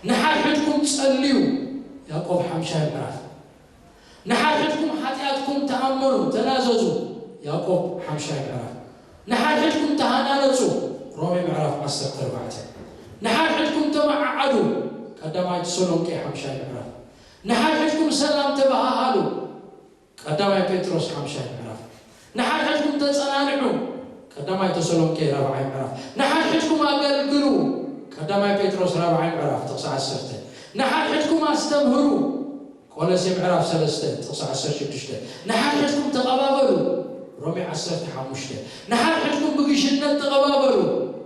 ንሓድሕድኩም ጸልዩ፣ ያዕቆብ ሓምሻይ ምዕራፍ። ንሓድሕድኩም ሓጢኣትኩም ተኣመኑ፣ ተናዘዙ፣ ያዕቆብ ሓምሻይ ምዕራፍ። ንሓድሕድኩም ተሃናነጹ፣ ሮሜ ምዕራፍ ዓሰርተ ኣርባዕተ። ንሓድሕድኩም ተመዓዓዱ፣ ቀዳማይ ተሰሎንቄ ሓምሻይ ምዕራፍ። ንሓድሕድኩም ሰላም ተበሃሃሉ፣ ቀዳማይ ጴጥሮስ ሓምሻይ ምዕራፍ። ንሓድሕድኩም ተጸናንዑ፣ ቀዳማይ ተሰሎንቄ ራብዓይ ምዕራፍ። ንሓድሕድኩም ኣገልግሉ፣ ቀዳማይ ጴጥሮስ ራብዓይ ምዕራፍ ጥቕሲ ዓሰርተ። ንሓድሕድኩም ኣስተምህሩ፣ ቆሎሴ ምዕራፍ ሰለስተ ጥቕሲ ዓሰርተ ሽዱሽተ። ንሓድሕድኩም ተቐባበሉ፣ ሮሜ ዓሰርተ ሓሙሽተ። ንሓድሕድኩም ብግሽነት ተቐባበሉ፣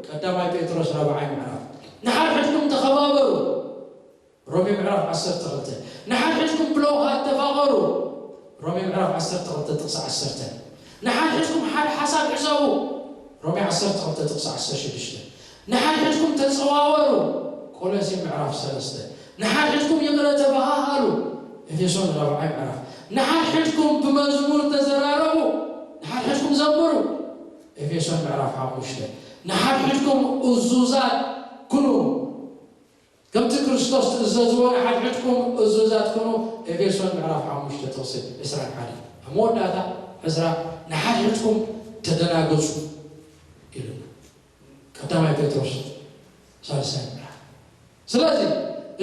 ቀዳማይ ጴጥሮስ ራብዓይ ምዕራፍ። ንሓድሕድኩም ተኸባበሩ፣ ሮሜ ምዕራፍ ዓሰርተ ክልተ። ንሓድሕድኩም ብለውሃት ተፋቐሩ፣ ሮሜ ምዕራፍ ዓሰርተ ክልተ ጥቕሲ ዓሰርተ። ንሓድሕድኩም ሓደ ሓሳብ ሕሰቡ፣ ሮሜ ዓሰርተ ክልተ ጥቕሲ ዓሰርተ ሽዱሽተ። ንሓድሕድኩም ተጸዋወሩ፣ ቆሎሴ ምዕራፍ ሰለስተ። ንሓድሕድኩም ይቕረ ተበሃሃሉ፣ ኤፌሶን ራብዓይ ምዕራፍ። ንሓድሕድኩም ብመዝሙር ተዘራረቡ፣ ንሓድሕድኩም ዘምሩ፣ ኤፌሶን ምዕራፍ ሓሙሽተ። ንሓድሕድኩም እዙዛት ኩኑ፣ ከምቲ ክርስቶስ ትእዘዝዎ ንሓድሕድኩም እዙዛት ኩኑ፣ ኤፌሶን ምዕራፍ ሓሙሽተ ጥቕሲ ዕስራን ሓደን። ኣብ መወዳእታ ዕዝራ፣ ንሓድሕድኩም ተደናገጹ ኢሉና። ቀዳማይ ጴጥሮስ ሳልሳይ ምዕራፍ። ስለዚ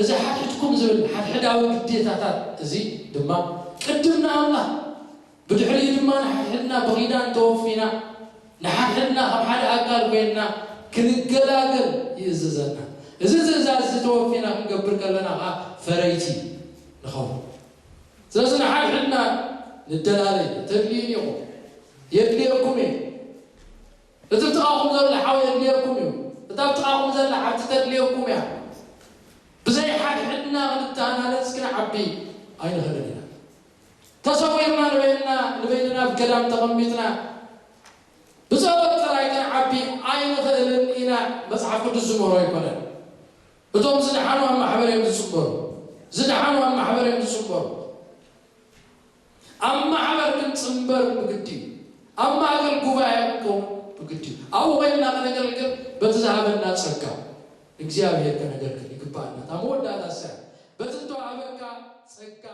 እዚ ሓድሕድኩም ዝብል ሓድሕዳዊ ግዴታታት እዚ ድማ ቅድም ንኣምላኽ፣ ብድሕሪኡ ድማ ንሓድሕድና ብኺዳን ተወፊና፣ ንሓድሕድና ከም ሓደ ኣካል ኮይንና ክንገላገል ይእዝዘና። እዚ ትእዛዝ እዚ ተወፊና ክንገብር ከለና ኸዓ ፈረይቲ ንኸውን። ስለዚ ንሓድሕድና ንደላለይ፣ ተድልዩኒ ኢኹም፣ የድልየኩም እየ። እቲ ጥቓኹም ዘሎ ሓው የድልየኩም እዩ። እታ ጥቓኹም ዘላ ሓብቲ ተድልየኩም እያ። ብዘይ ሓድሕድና ክንተኣናነጽ ክንዓቢ ኣይንኽእልን ኢና። ተሰዊርና ንበይንና፣ ንበይንና ኣብ ገዳም ተቐሚጥና ብጸሎት ጥራይ ክንዓቢ ኣይንኽእልን ኢና። መጽሓፍ ቅዱስ ዝምህሮ ኣይኮነን። እቶም ዝደሓኑ ኣብ ማሕበር እዮም ዝጽንበሩ። ዝደሓኑ ኣብ ማሕበር እዮም ዝጽንበሩ። ኣብ ማሕበር ክንጽንበር ብግዲ እዩ። ኣብ ማእከል ጉባኤ ክንከውን ብግዲ እዩ። ኣብኡ ኮይንና ከነገልግል በቲ ዝሃበና ጸጋ እግዚኣብሔር ከነገልግል ይግባኣና። እታ መወዳእታ እሳ እያ። በቲ ዝተዋህበካ ጸጋ